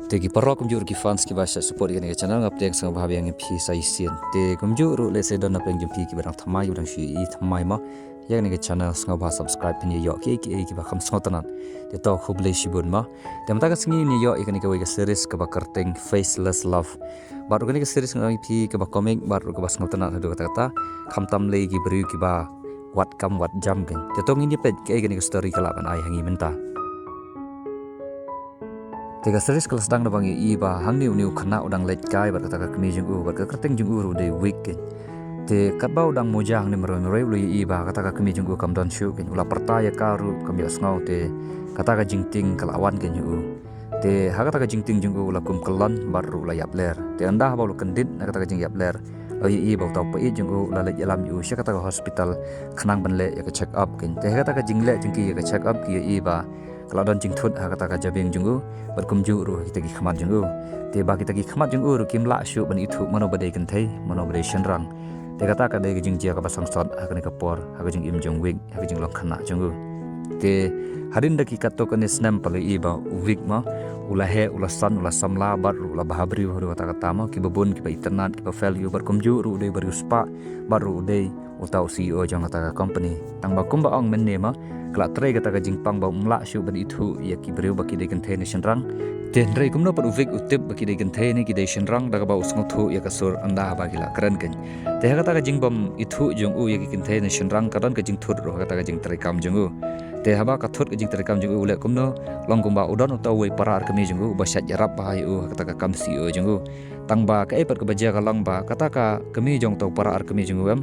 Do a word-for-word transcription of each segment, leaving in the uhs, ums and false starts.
Te ki paralok kumjuh ruh ki fans kiba shait support ïa kane ka channel, nga pdiang sngewbha ba ïa ngi phi sa shisien. Te kumjuh ruh lehse don na pdeng jong phi kiba dang thymmai, kiba dang shu ïohi thymmai mo ïa kane ka channel, sngewbha subscribe phin ïoh kiei kiei kiba kham sngewtynnat. Te to khublei shibun mo. Te mynta ka sngi ngin ïoh ïa kane kawei ka series kaba kyrteng Faceless Love. Bad ruh kane ka series nga ong ïa phi kaba comic bad ruh kaba sngewtynnat haduh katta katta. Khamtam lei ki briew kiba wat kam wat jam kein. Te to ngin ïa peit kaei kane ka story ka lah ban ai ha ngi mynta. Te ka series ka la sdang da ba ngi ïohi ba hangne une u khynnah u dang leit kai bad kata ka kmie jong u bad ka kyrteng jong u ruh u dei Vic kein. Te katba u dang muja hangne marwei marwei u la ïohi ba kata ka kmie jong u kam don shuh kein, u la pyrta ïa ka ruh kam ïohsngew, te kata ka jingtieng ka la wan kein ïa u. Te ha kata ka jingtieng jong u u la kum kyllon bad ruh u la ïapler. Te ynda haba u la kyndit na kata ka jingïapler, la ïohi ba uta u paieit jong u u la leit ïalam ïa u sha kata ka hospital khnang ban leh ïa ka check up kein. Te ha kata ka jingleh jong ki ïa ka check up ki ïohi ba ka la don jingthut ha kata ka jabieng jong u bad kumjuh ruh ha kita ki khmat jong u. Te ba kita ki khmat jong u ruh kim lah shuh ban ithuh mano ba dei kynthei mano ba dei shynrang. Te kata ka dei ka jingjia kaba sangsot ha kane ka por ha ka jingim jong Vic ha ka jinglong khynnah jong u. Te hadien da ki katto katne snem pat la ïohi ba u Vic mo u la heh, u la san, u la samla bad ruh u la bha briew haduh katta katta mo, kiba bun kiba itynnat kiba fail ïa u bad kumjuh ruh u dei u briew spah bad ruh u dei uta u C E O jong kata ka company. Tang ba kumba ong mynne mo ka la trei kata ka jingpang ba um lah shuh ban ithuh ïa ki briew ba ki dei kynthei ne shynrang. Te hynrei kumno pat u Vic u tip ba ki dei kynthei ne ki dei shynrang da kaba u sngewthuh ïa ka sur ynda haba ki la kren kein. Te ha kata ka jingbym ithuh jong u ïa ki kynthei ne shynrang ka don ka jingthut ruh ha kata ka jingtrei kam jong u. Te haba ka thut ka jingtrei kam jong u u leh kumno, long kumba u don uta uwei para arkmie jong u uba shait ïarap bha ïa u ha kata ka kam C E O jong u. Tang ba kaei pat kaba jia ka long ba kata ka kmie jong uta u para arkmie jong u em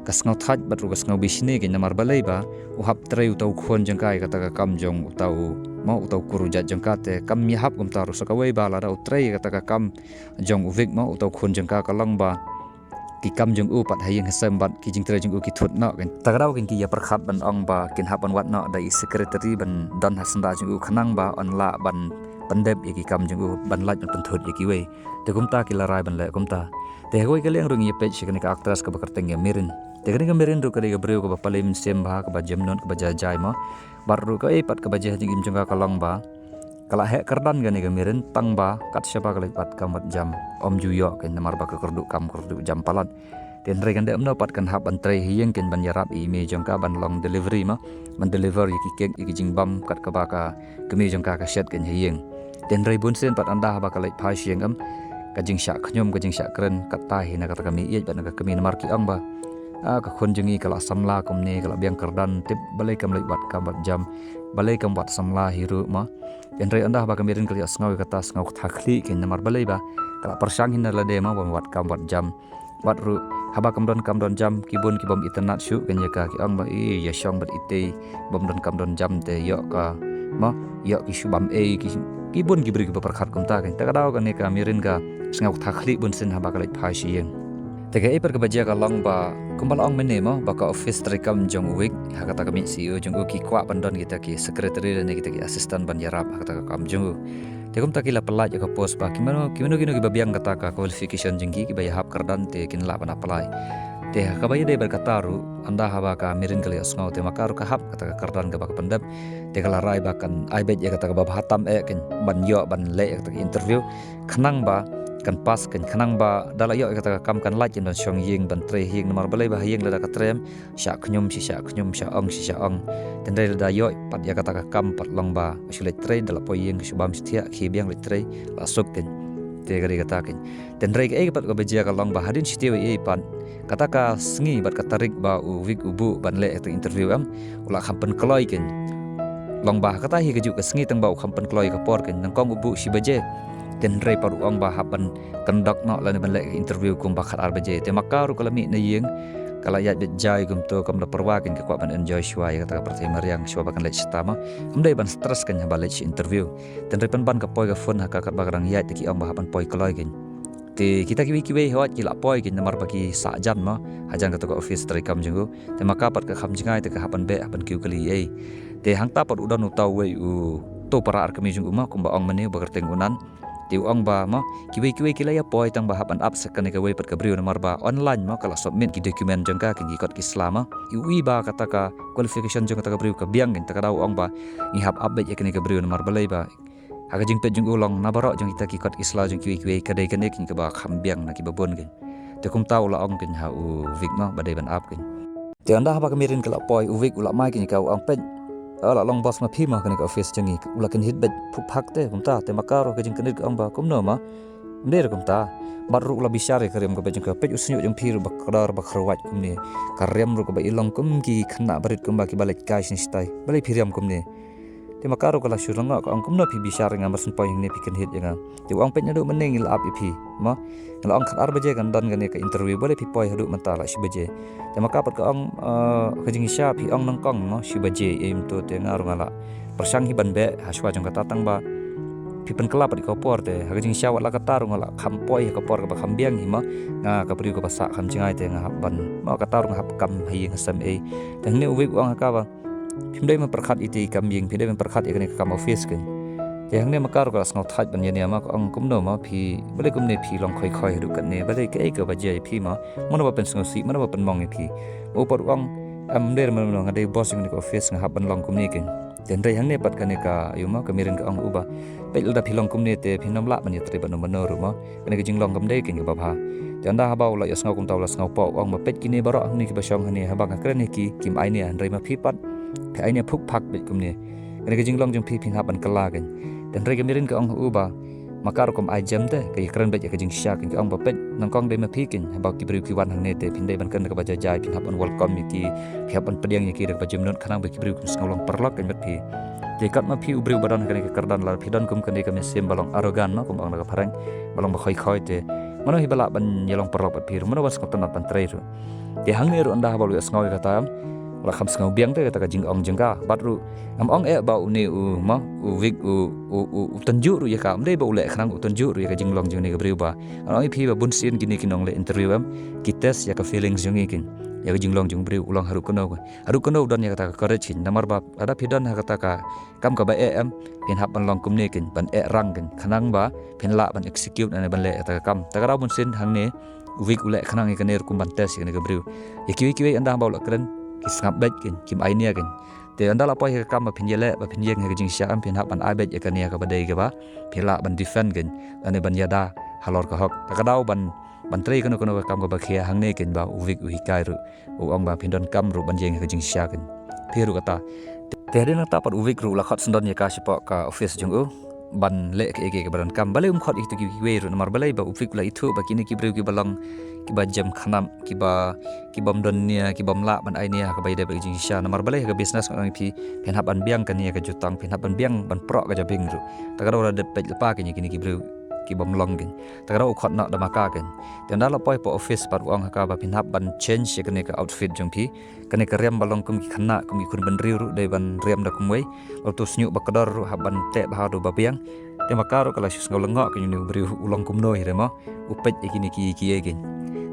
ka sngewthait bad ruh ka sngewbishni kein namar balei ba u hap trei uta u khun jong ka ïa kata ka kam jong uta u mo uta u kur u jait jong ka, te kam ïahap kumta ruh sa kawei ba lada u trei ïa kata ka kam jong u Vic mo uta u khun jong ka ka long ba ki kam jong u pat ha ïing ha sem bad ki jingtrei jong u ki thut noh kein. Ta ka daw kein ki ïa pyrkhat ban ong ba kin hap ban wad noh da i secretary ban don ha syndah jong u khnang ba yn lah ban pyndep ïa ki kam jong u ban lait ban pynthut ïa kiwei. Te kumta ki la rai ban leh kumta. Te ha kawei ka liang ruh ngi ïa peit sha kane ka actress kaba kyrteng ïa Mirin. Te kane ka Mirin ruh ka dei ka briew kaba palei mynsiem bha, kaba jemnud, kaba jai jai mo. Bad ruh kaei pat kaba jia ha jingim jong ka ka long ba ka la heh kyrdan kane ka Mirin tang ba kat shaba ka leit wad kam wad jam ym ju ïoh kein namar ba ka kyrduh kam kyrduh jam palat. Te hynrei kan dei kumno pat kan hap ban trei ha ïing kein ban ïarap ïa i mei jong ka ban long delivery mo, ban deliver ïa ki cake ïa ki jingbam kat kaba ka kmie jong ka ka shet kein ha ïing. Te hynrei bunsien pat ynda haba ka leit phai sha ïing em ka jingshah khñium ka jingshah kren kata hi na kata ka mei ïeit bad na ka kmie namar ki ong ba, a, ka khun jong ngi ka la samla kumne, ka la biang kyrdan, tip balei kam leit wad kam wad jam, balei kam wad samla hi ruh mo. Hynrei ynda haba ka Mirin ka la ïohsngew ïa kata sngew ktha khlieh kein namar balei ba ka la pyrshang hi na lade mo ban wad kam wad jam. Bad ruh haba kam don kam don jam ki bun ki bym itynnat shuh kein ïa ka, ki ong ba i ïa shong bad itei bym don kam don jam te ïoh ka mo ïoh ki shu bam ei ki, ki bun ki briew kiba pyrkhat kumta kein. Ta ka daw kane ka Mirin ka sngew ktha khlieh bunsien haba ka leit phai sha ïing. Te kaei pat kaba jia ka long ba kumba la ong mynne mo ba ka office treikam jong u Vic ha kata ka miej C E O jong u ki kwah ban don kita ki secretary lane kita ki assistant ban ïarap ha kata ka kam jong u. Te kumta ki la pyllait ïa ka post ba ki mano ki mano kino kiba biang kata ka qualification jong ki kiba ïahap kyrdan te kin lah ban apply. Te ha kaba ïadei bad kata ruh ynda haba ka Mirin ka la ïohsngew te ma ka ruh ka hap kata ka kyrdan kaba ka pyndep. Te ka la rai ba kan ai beit ïa kata kaba bha tam eh kein ban ïoh ban leh ïa kata ka interview khnang ba kan pass kein, khnang ba da la ïoh ïa kata ka kam kan lait kein ban shong ïing ban trei ha ïing namar balei ba ha ïing lada ka trei em shah khñium shi shah khñium, shah ong shi shah ong. Te hynrei lada ïoh pat ïa kata ka kam pat long ba ka shu leit trei, da la poi ïing ka shu bam shi thiah, khie biang leit trei, la suk kein. Te ka dei kata kein. Te hynrei kaei pat kaba jia ka long ba hadien shi taïew ei ei pat kata ka sngi bad ka tarik ba u Vic u buh ban leh kata interview em u la kham pynkloi kein. Long ba kata hi kajuh ka sngi tang ba u kham pynkloi ka por kein, nyngkong u buh shi baje. Te hynrei pat u ong ba hap ban kyndok noh lane ban leh interview kumba khat ar baje. Te ma ka ruh ka la mih na ïing ka la ïaid beit jai kumto, kam da pyrwa kein, ka kwah ban enjoy shuwa ïa kata ka pyrthei mariang shuwa ba kan leit shata mo. Ym dei ban stress kein haba leit sha interview. Te hynrei pynban ka poi ka phone ha ka katba ka dang ïaid te ki ong ba hap ban poi kloi kein. Te kita kiwei kiwei hooid ki la poi kein namar ba ki sah jan mo hajan kata ka office treikam jong u. Te ma ka pat ka kham jngai te ka hap ban beh hap ban kiew kali ei. Te hangta pat u don uta uwei uto u para arkmie jong u mo kumba ong mynne uba kyrteng u Nan. Te u ong ba mo kiwei kiwei ki la ïa poi tang ba hap ban ap sa kane kawei pat ka briew namar ba online mo ka la submit ki document jong ka kein ki kot ki sla mo. U ïohi ba kata ka qualification jong kata ka briew ka biang kein, ta ka daw u ong ba ngi hap ap beit ïa kane ka briew namar balei ba Ha ka jingpeit jong u long na baroh jong kita ki kot ki sla jong kiwei kiwei ka dei kane keiñ kaba kham biang na kiba bun keiñ. Te kumta u la ong keiñ ha u Vic ma ba dei ban ap keiñ. Te ynda haba ka Mirin ka la poi u Vic u la mai keiñ ka u ong peit. Ïa la long boss ma phi ma kane ka office jong ngi u la kynhit beit phuk phak te kumta te ma ka ruh ka jingkynhit ka ong ba kumno ma. Ym dei ruh kumta. Bad ruh u la bishar ïa ka riam ka beit jong ka peit u shñiuh jong phi ruh ba kdar ba kharwait kumne. Ka riam ruh kaba i long kum ki khynnah barit kumba kiba leit kai shane shatai. Balei phi riam kumne. Te ma ka ruh ka la shu lyngngoh ka ong kumno phi bishar ïa nga mar shen poi hangne phi kynhit ïa nga. Te u ong peit naduh mynne ngi la ap ïa phi. Ma. Ngi la ong khatar baje kan don kane ka interview balei phi poi haduh mynta la shi baje. Te ma ka pat ka ong eh, ka jingshisha phi ong nyngkong ma shi baje ïa ym to te nga ruh nga la pyrshang hi ban beh ha shuwa jong kata tang ba phi pynkylla pat ïa ka por te ha ka jingshisha wat la kata ruh nga la kham poi ha ka por kaba kham biang hi ma nga ka briew kaba sah kham jngai te nga hap ban ma kata ruh nga hap kam ha ïing ha sem ei. Te hangne u Vic u ong ha ka ba phim dei ban pyrkhat ïa te i kam ïing phi dei ban pyrkhat ïa kane ka kam office keiñ. Te hangne ma ka ruh ka la sngew thait ban ïa ne ma ka ong kumno ma phi balei kumne phi long khoi khoi haduh katne balei kaei kaba jia ïa phi ma mano ba pynsngewsih mano ba pynmong ïa phi. U pat u ong ym dei mano mano nga dei boss jong kane ka office nga hap ban long kumne keiñ. Te hynrei hangne pat kane ka ïa ma ka Mirin ka ong u ba peit lada phi long kumne te phin ym lah ban ïatrei bad mano mano ruh ma. Kane ka jinglong kam dei keiñ kaba bha. Te ynda haba u la ïohsngew kumta u la sngew pop u ong ba peit kine baroh hangne kiba shong hangne haba nga kren ïa ki kim ai nia hynrei ma phi pat phi ai nia phuk phak peit kumne. Kane ka jinglong jong phi phin hap ban kylla keiñ. Te hynrei ka Mirin ka ong ha u ba ma ka ruh kam ai jem te ka ïakren beit ïa ka jingshisha keiñ ka ong ba peit nyngkong dei ma phi keiñ haba ki briew ki wan hangne te phin dei ban kren da kaba jai jai phin hap ban welcome ïa ki phi hap ban pdiang ïa ki da kaba jemnud khnang ba ki briew kim sngew long paralok keiñ bad phi. Te kat ma phi u briew ba don ha kane ka kyrdan lada phi don kum kane ka mynsiem ba long arrogant ma kum ong da ka phareng ba long ba khoi khoi te mano hi ba lah ban ïalong paralok bad phi ruh mano ban sngewtynnat ban trei ruh. Te hangne ruh ynda haba u la ïohsngew ïa kata em la kham sngew biang te kata ka jingong jong ka bad ruh ngam ong eh ba une u ma u Vic u u u u tynjuh ruh ïa ka ym dei ba u leh khnang u tynjuh ruh ïa ka jinglong jong une ka briew ba ngan ong ïa phi ba bun sien kine ki nongleh interview em ki test ïa ka feelings jong ngi keiñ ïa ka jinglong jong u briew u long haruh kano haduh kano u don ïa kata ka courage keiñ namar ba lada phi don ha kata ka kam kaba eh em phin hap ban long kumne keiñ ban eh rang keiñ khnang ba phin lah ban execute ne ban leh kata ka kam. Ta ka daw bun sien hangne u Vic u leh khnang ïa kane ruh kum ban test ïa kane ka briew. Ïa kiwei kiwei ynda ba u la kren ki sngap beit keiñ kim ai nia keiñ. Te ynda la poi ha ka kam ba phin ïaleh ba phin ïeng ha ka jingshisha em phin hap ban ai beit ïa kane kaba dei kaba phin lah ban defend keiñ lane ban ïada halor ka hok. Ta ka daw ban ban trei kano kano ka kam kaba khia hangne keiñ ba u Vic u hikai ruh u ong ba phin donkam ruh ban ïeng ha ka jingshisha keiñ. Phi ruh kata. Te hadien kata pat u Vic ruh u la khot syndon ïa ka shapoh ka office jong u ban leh kaei kaei kaba donkam balei um khot ïa kita kiwei ruh namar balei ba u Vic u la ithuh ba kine ki briew kiba long kiba jem khnap kiba kibym don nia kibym lah ban ai nia ha kaba ïadei bad ka jingshisha namar balei ha ka business nga ong ïa phi phin hap ban biang ka nia ka jutang phin hap ban biang ban proh ka jabieng ruh. Ta ka daw la dep peit lypa keiñ ïa kine ki briew kibym long keiñ. Ta ka daw u khot noh da ma ka keiñ. Te ynda la poi hapoh office pat u ong ha ka ba phin hap ban change ïa kane ka outfit jong phi. Kane ka riam ba long kum ki khynnah kum ki khun bynriew ruh dei ban riam da kumwei. Lada u shñiuh ba kdor ruh hap ban teh bha da uba biang. Te ma ka ruh ka la shu sngew lyngngoh keiñ une u briew u long kumno hi re mo. U peit ïa kine ki kiei keiñ.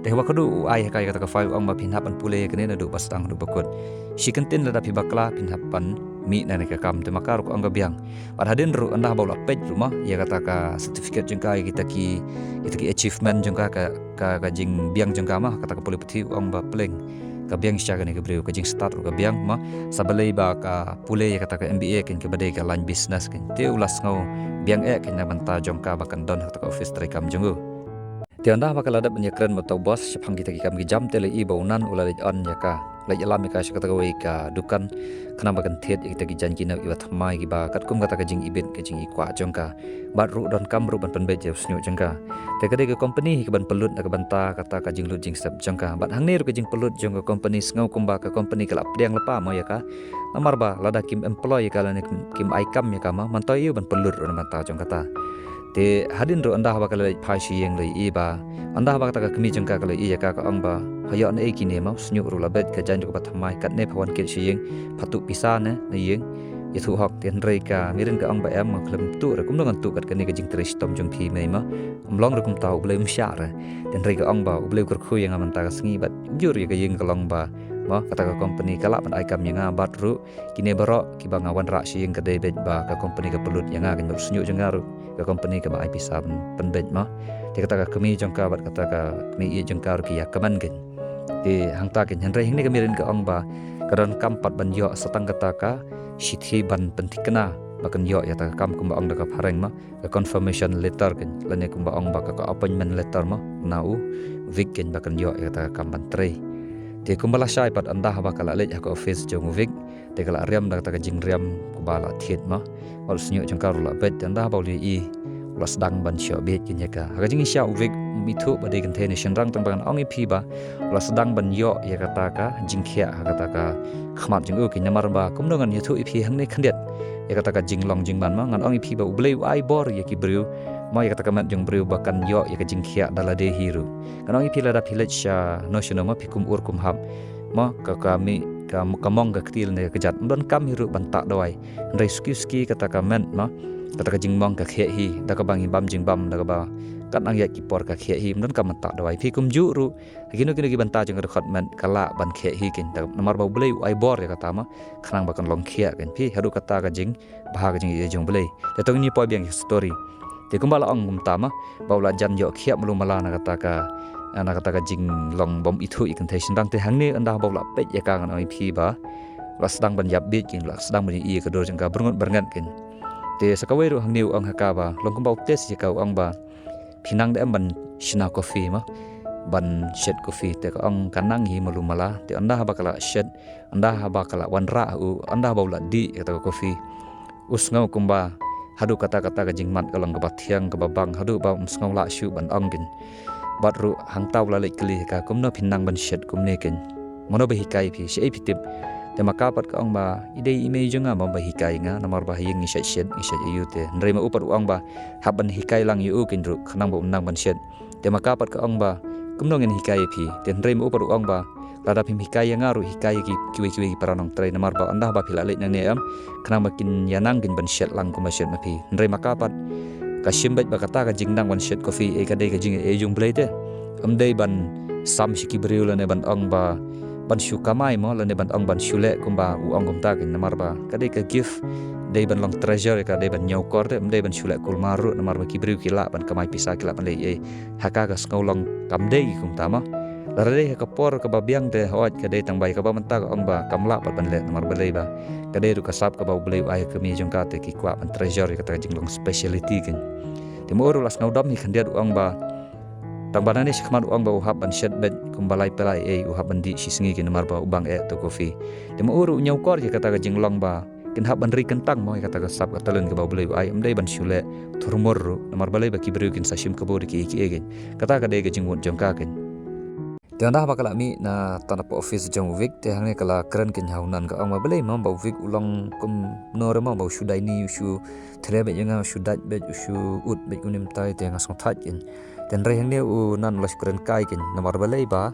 Te haba ka duh u ai ha ka ïa kata ka file u ong ba phin hap ban pule ïa kane naduh ba sdang haduh ba kut. Shi kyntien lada phi bakla phin hap ban mih na kane ka kam te ma ka ruh ka ong ka biang. Bad hadien ruh ynda haba u la peit ruh ma ïa kata ka certificate jong ka ïa kita ki kita ki achievement jong ka ka ka ka jingbiang jong ka ma kata ka pule puthi u ong ba pleng ka biang shisha kane ka briew ka jingstad ruh ka biang ma sa balei ba ka pule ïa kata ka M B A keiñ kaba dei ka line business keiñ te u la sngew biang eh keiñ na bynta jong ka ba kan don ha kata ka office treikam jong u. Te ynda haba ka la dep ban ïakren bad uta u boss shaphang kita ki kam ki jam te la i ba u Nan u la leit on ïa ka leit ïalam ïa ka sha kata kawei ka dukan khnang ba kan thied ïa kita ki jaiñ ki nep kiba thymmai kiba katkum kata ka jingibit ka jingikwah jong ka. Bad ruh donkam ruh ban pynbeit ïa u shñiuh jong ka. Te ka dei ka company hi kaban pynlut na ka bynta kata ka jinglut jingsep jong ka bad hangne ruh ka jingpynlut jong ka company sngew kumba ka company ka la pdiang lypa mo ïa ka. Namar ba lada kim employ ïa ka lane kim ai kam ïa ka ma mynta ïa u ban pynlut ruh na bynta jong kata. Te hadien ruh ynda haba ka la leit phai sha ïing la ïohi ba ynda haba kata ka kmie jong ka ka la ïohi ïa ka ka ong ba ha ïoh na ei kine ma u shñiuh ruh la beit ka jaiñ ruh kaba thymmai katne pha wan kit sha ïing pha tuh pisa ne na ïing. Ïathuh hok te hynrei ka Mirin ka ong ba em ma khlem tuh re kumno ngan tuh kat kane ka jingtrei shitom jong phi mei ma. Ym long re kumta U Blei um shah re. Te hynrei ka ong ba U Blei u kyrkhu ïa nga mynta ka sngi bad jur ïa ka ïing ka long ba ma kata ka company ka lah ban ai kam ïa nga bad ruh kine baroh kiba nga wanrah sha ïing ka dei beit ba ka company ka pynlut ïa nga kane u shñiuh jong nga ruh ka company kaba ai pisa pynbeit ma. Te kata ka kmie jong ka bad kata ka kmie ïeit jong ka ruh ki ïa kmen kane. Te hangta kane hynrei hangne ka Mirin ka ong ba ka donkam pat ban ïoh sa tang kata ka shithi ban pynthikna ba kan ïoh ïa kata ka kam, kumba ong da ka phareng ma, ka confirmation letter kein, lane kumba ong ba ka, ka appointment letter ma na u Vic kein, ba kan ïoh ïa kata ka kam ban trei. Te kumba la shai pat, ynda haba ka la leit ha ka office jong u Vic, te ka la riam da kata ka jingriam kaba la thied ma. Wat sniuh jong ka ruh la beit, te ynda haba u la ïohi, u la sdang ban shoh bieit kein ïa ka. Ha ka jingïasyllok u Vic um ithuh ba dei kynthei ne shynrang, tang ba ngan ong ïa phi ba u la sdang ban ïoh ïa kata ka jingkhiah ha kata ka khmat jong u kein, namar ba kumno ngan ïathuh ïa phi hangne khyndiat ïa kata ka jinglong jingman ma. Ngan ong ïa phi ba U Blei u ai bor ïa ki briew ma, ïa kata ka met jong u briew ba kan ïoh ïa ka jingkhiah da lade hi ruh. Ngan ong ïa phi, lada phi leit shano shano ma, phi kum ur kum hap ma, ka, ka mih, ka, ka mong ka kti ne ka kjat, ym donkam hi ruh ban tah dawai. Hynrei suki suki kata ka met ma, kata ka jingmong ka khiah hi da kaba ngi bam jingbam, da kaba kat nang ïaid ki por ka khiah hi, ym donkam ban tah dawai. Phi kumjuh ruh, ha kino kino ki bynta jong ka dkhot met ka lah ban khiah hi kein, da namar ba U Blei u ai bor ïa kata ma, khnang ba kan long khiah kein. Phi haduh kata ka jingbha ka jingïeit jong U Blei. Te to ngin ïa poi biang ïa ka story. Te kumba la ong kumta ma, ba u la jan ïoh khiah malu mala na kata ka, na kata ka jinglong bym ithuh ïa kynthei shynrang. Te hangne ynda ba u la peit ïa ka, ngan ong ïa phi ba u la sdang ban ïap bieit kein, u la sdang ban ïohi ïa ka dur jong ka byrngot byrngot kein. Te sa kawei ruh hangne u ong ha ka ba, long kumba u test ïa ka, u ong ba, phi nang da em ban shna coffee ma, ban shet coffee? Te ka ong ka nang hi malu mala. Te ynda haba ka la shet, ynda haba ka la wanrah u, ynda haba u la dih ïa kata ka coffee, u sngew kumba haduh katta katta ka jingmad ka long kaba thiang kaba bang, haduh ba um sngew lah shuh ban ong kein. Bad ruh hangta u la leit kylli ha ka, kumno phin nang ban shet kumne kein? Mano ba hikai phi, shaei phi tip? Te ma ka pat ka ong ba, i dei i mei jong nga mo ba hikai nga, namar ba ha ïing ngi shet shet, ngi shet aïu te. Hynrei ma u pat u ong ba, hap ban hikai lang ïa u kein ruh, khnang ba um nang ban shet. Te ma ka pat ka ong ba, kumno ngin hikai ïa phi? Te hynrei ma u pat u ong ba, lada phim hikai ïa nga ruh, hikai ïa ki, kiwei kiwei ki para nongtrei, namar ba ynda ba phi la leit nangne em, khnang ba kin ïa nang kein ban shet lang kumba shet ma phi. Hynrei ma ka pat ka shim beit ba kata ka jingnang ban shet coffee, eh, ka dei ka jingaiei jong U Blei te. Ym dei ban sam sha ki briew lane ban ong ba, ban shu kamai mo, lane ban ong ban shu leh kumba u ong kumta kein, namar ba ka dei ka gift, dei ban long treasure, ka dei ban ñiewkor te, ym dei ban shu leh kulmar ruh, namar ba ki briew ki lah ban kamai pisa, ki lah ban leh ei ha ka, ka sngew long kam dei kumta mo. Lada dei ha ka por kaba biang te, hooid ka dei, tang ba ïa kaba mynta ka ong ba kam lah pat ban leh, namar balei ba ka dei ruh ka sap kaba U Blei u ai ha ka kmie jong ka, te ki kwah ban treasure ïa kata ka jinglong speciality kein. Te ma u ruh la sngew dom hi khyndiat, u ong ba, tang ba nangne shakhmat u ong ba u hap ban shet beit kumba lai pela ei, u hap ban dih shi sngi kein, namar ba u bang eh to coffee. Te ma u ruh u ñiewkor ïa kata ka jinglong ba kin hap ban ri kyntang mo ïa kata ka sap ka talent kaba U Blei u ai, ym dei ban shu leh thurmur ruh, namar balei ba ki briew kin sa shim kabu da kiei kiei kein. Kata ka dei ka jingmut jong ka kein. Te ynda ba ka la mih na tang hapoh office jong u Vic, te hangne ka la kren kein ha u Nan, ka ong ba balei mo ba u Vic u long kumno re mo, ba u shu daini, u shu thria beit ïa nga, u shu dait beit, u shu ud beit, u nim tai, te nga sngewthait kein. Te hynrei hangne u Nan u la shu kren kai kein, namar balei ba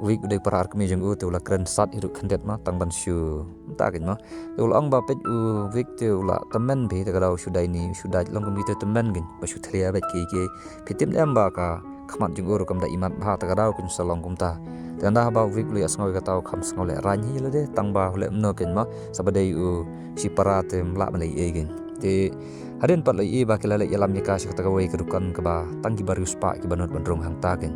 u Vic u dei para arkmie jong u, te u la kren sat hi ruh khyndiat mo, tang ban shu mynta kein mo. Te u la ong ba peit u Vic te u la tymmen bha, te ka daw u shu daini, u shu dait, long kumne te tymmen kein, ba shu thria beit kiei kiei. Phi tip ne em ba ka khmat jong u ruh kam da imat bha, te ka daw kein sa long kumta. Te ynda ba u Vic u la ïohsngew ïa kata u kham sngew lehraiñ hi lade, tang ba u leh kumno kein mo, sa ba dei u shipara te ym lah ban leh ei kein. Te hadien pat la ïohi ba ki la leit ïalam ïa ka sha kata kawei ka dukan kaba tang kiba riewspah kiba nud ban rung hangta kein.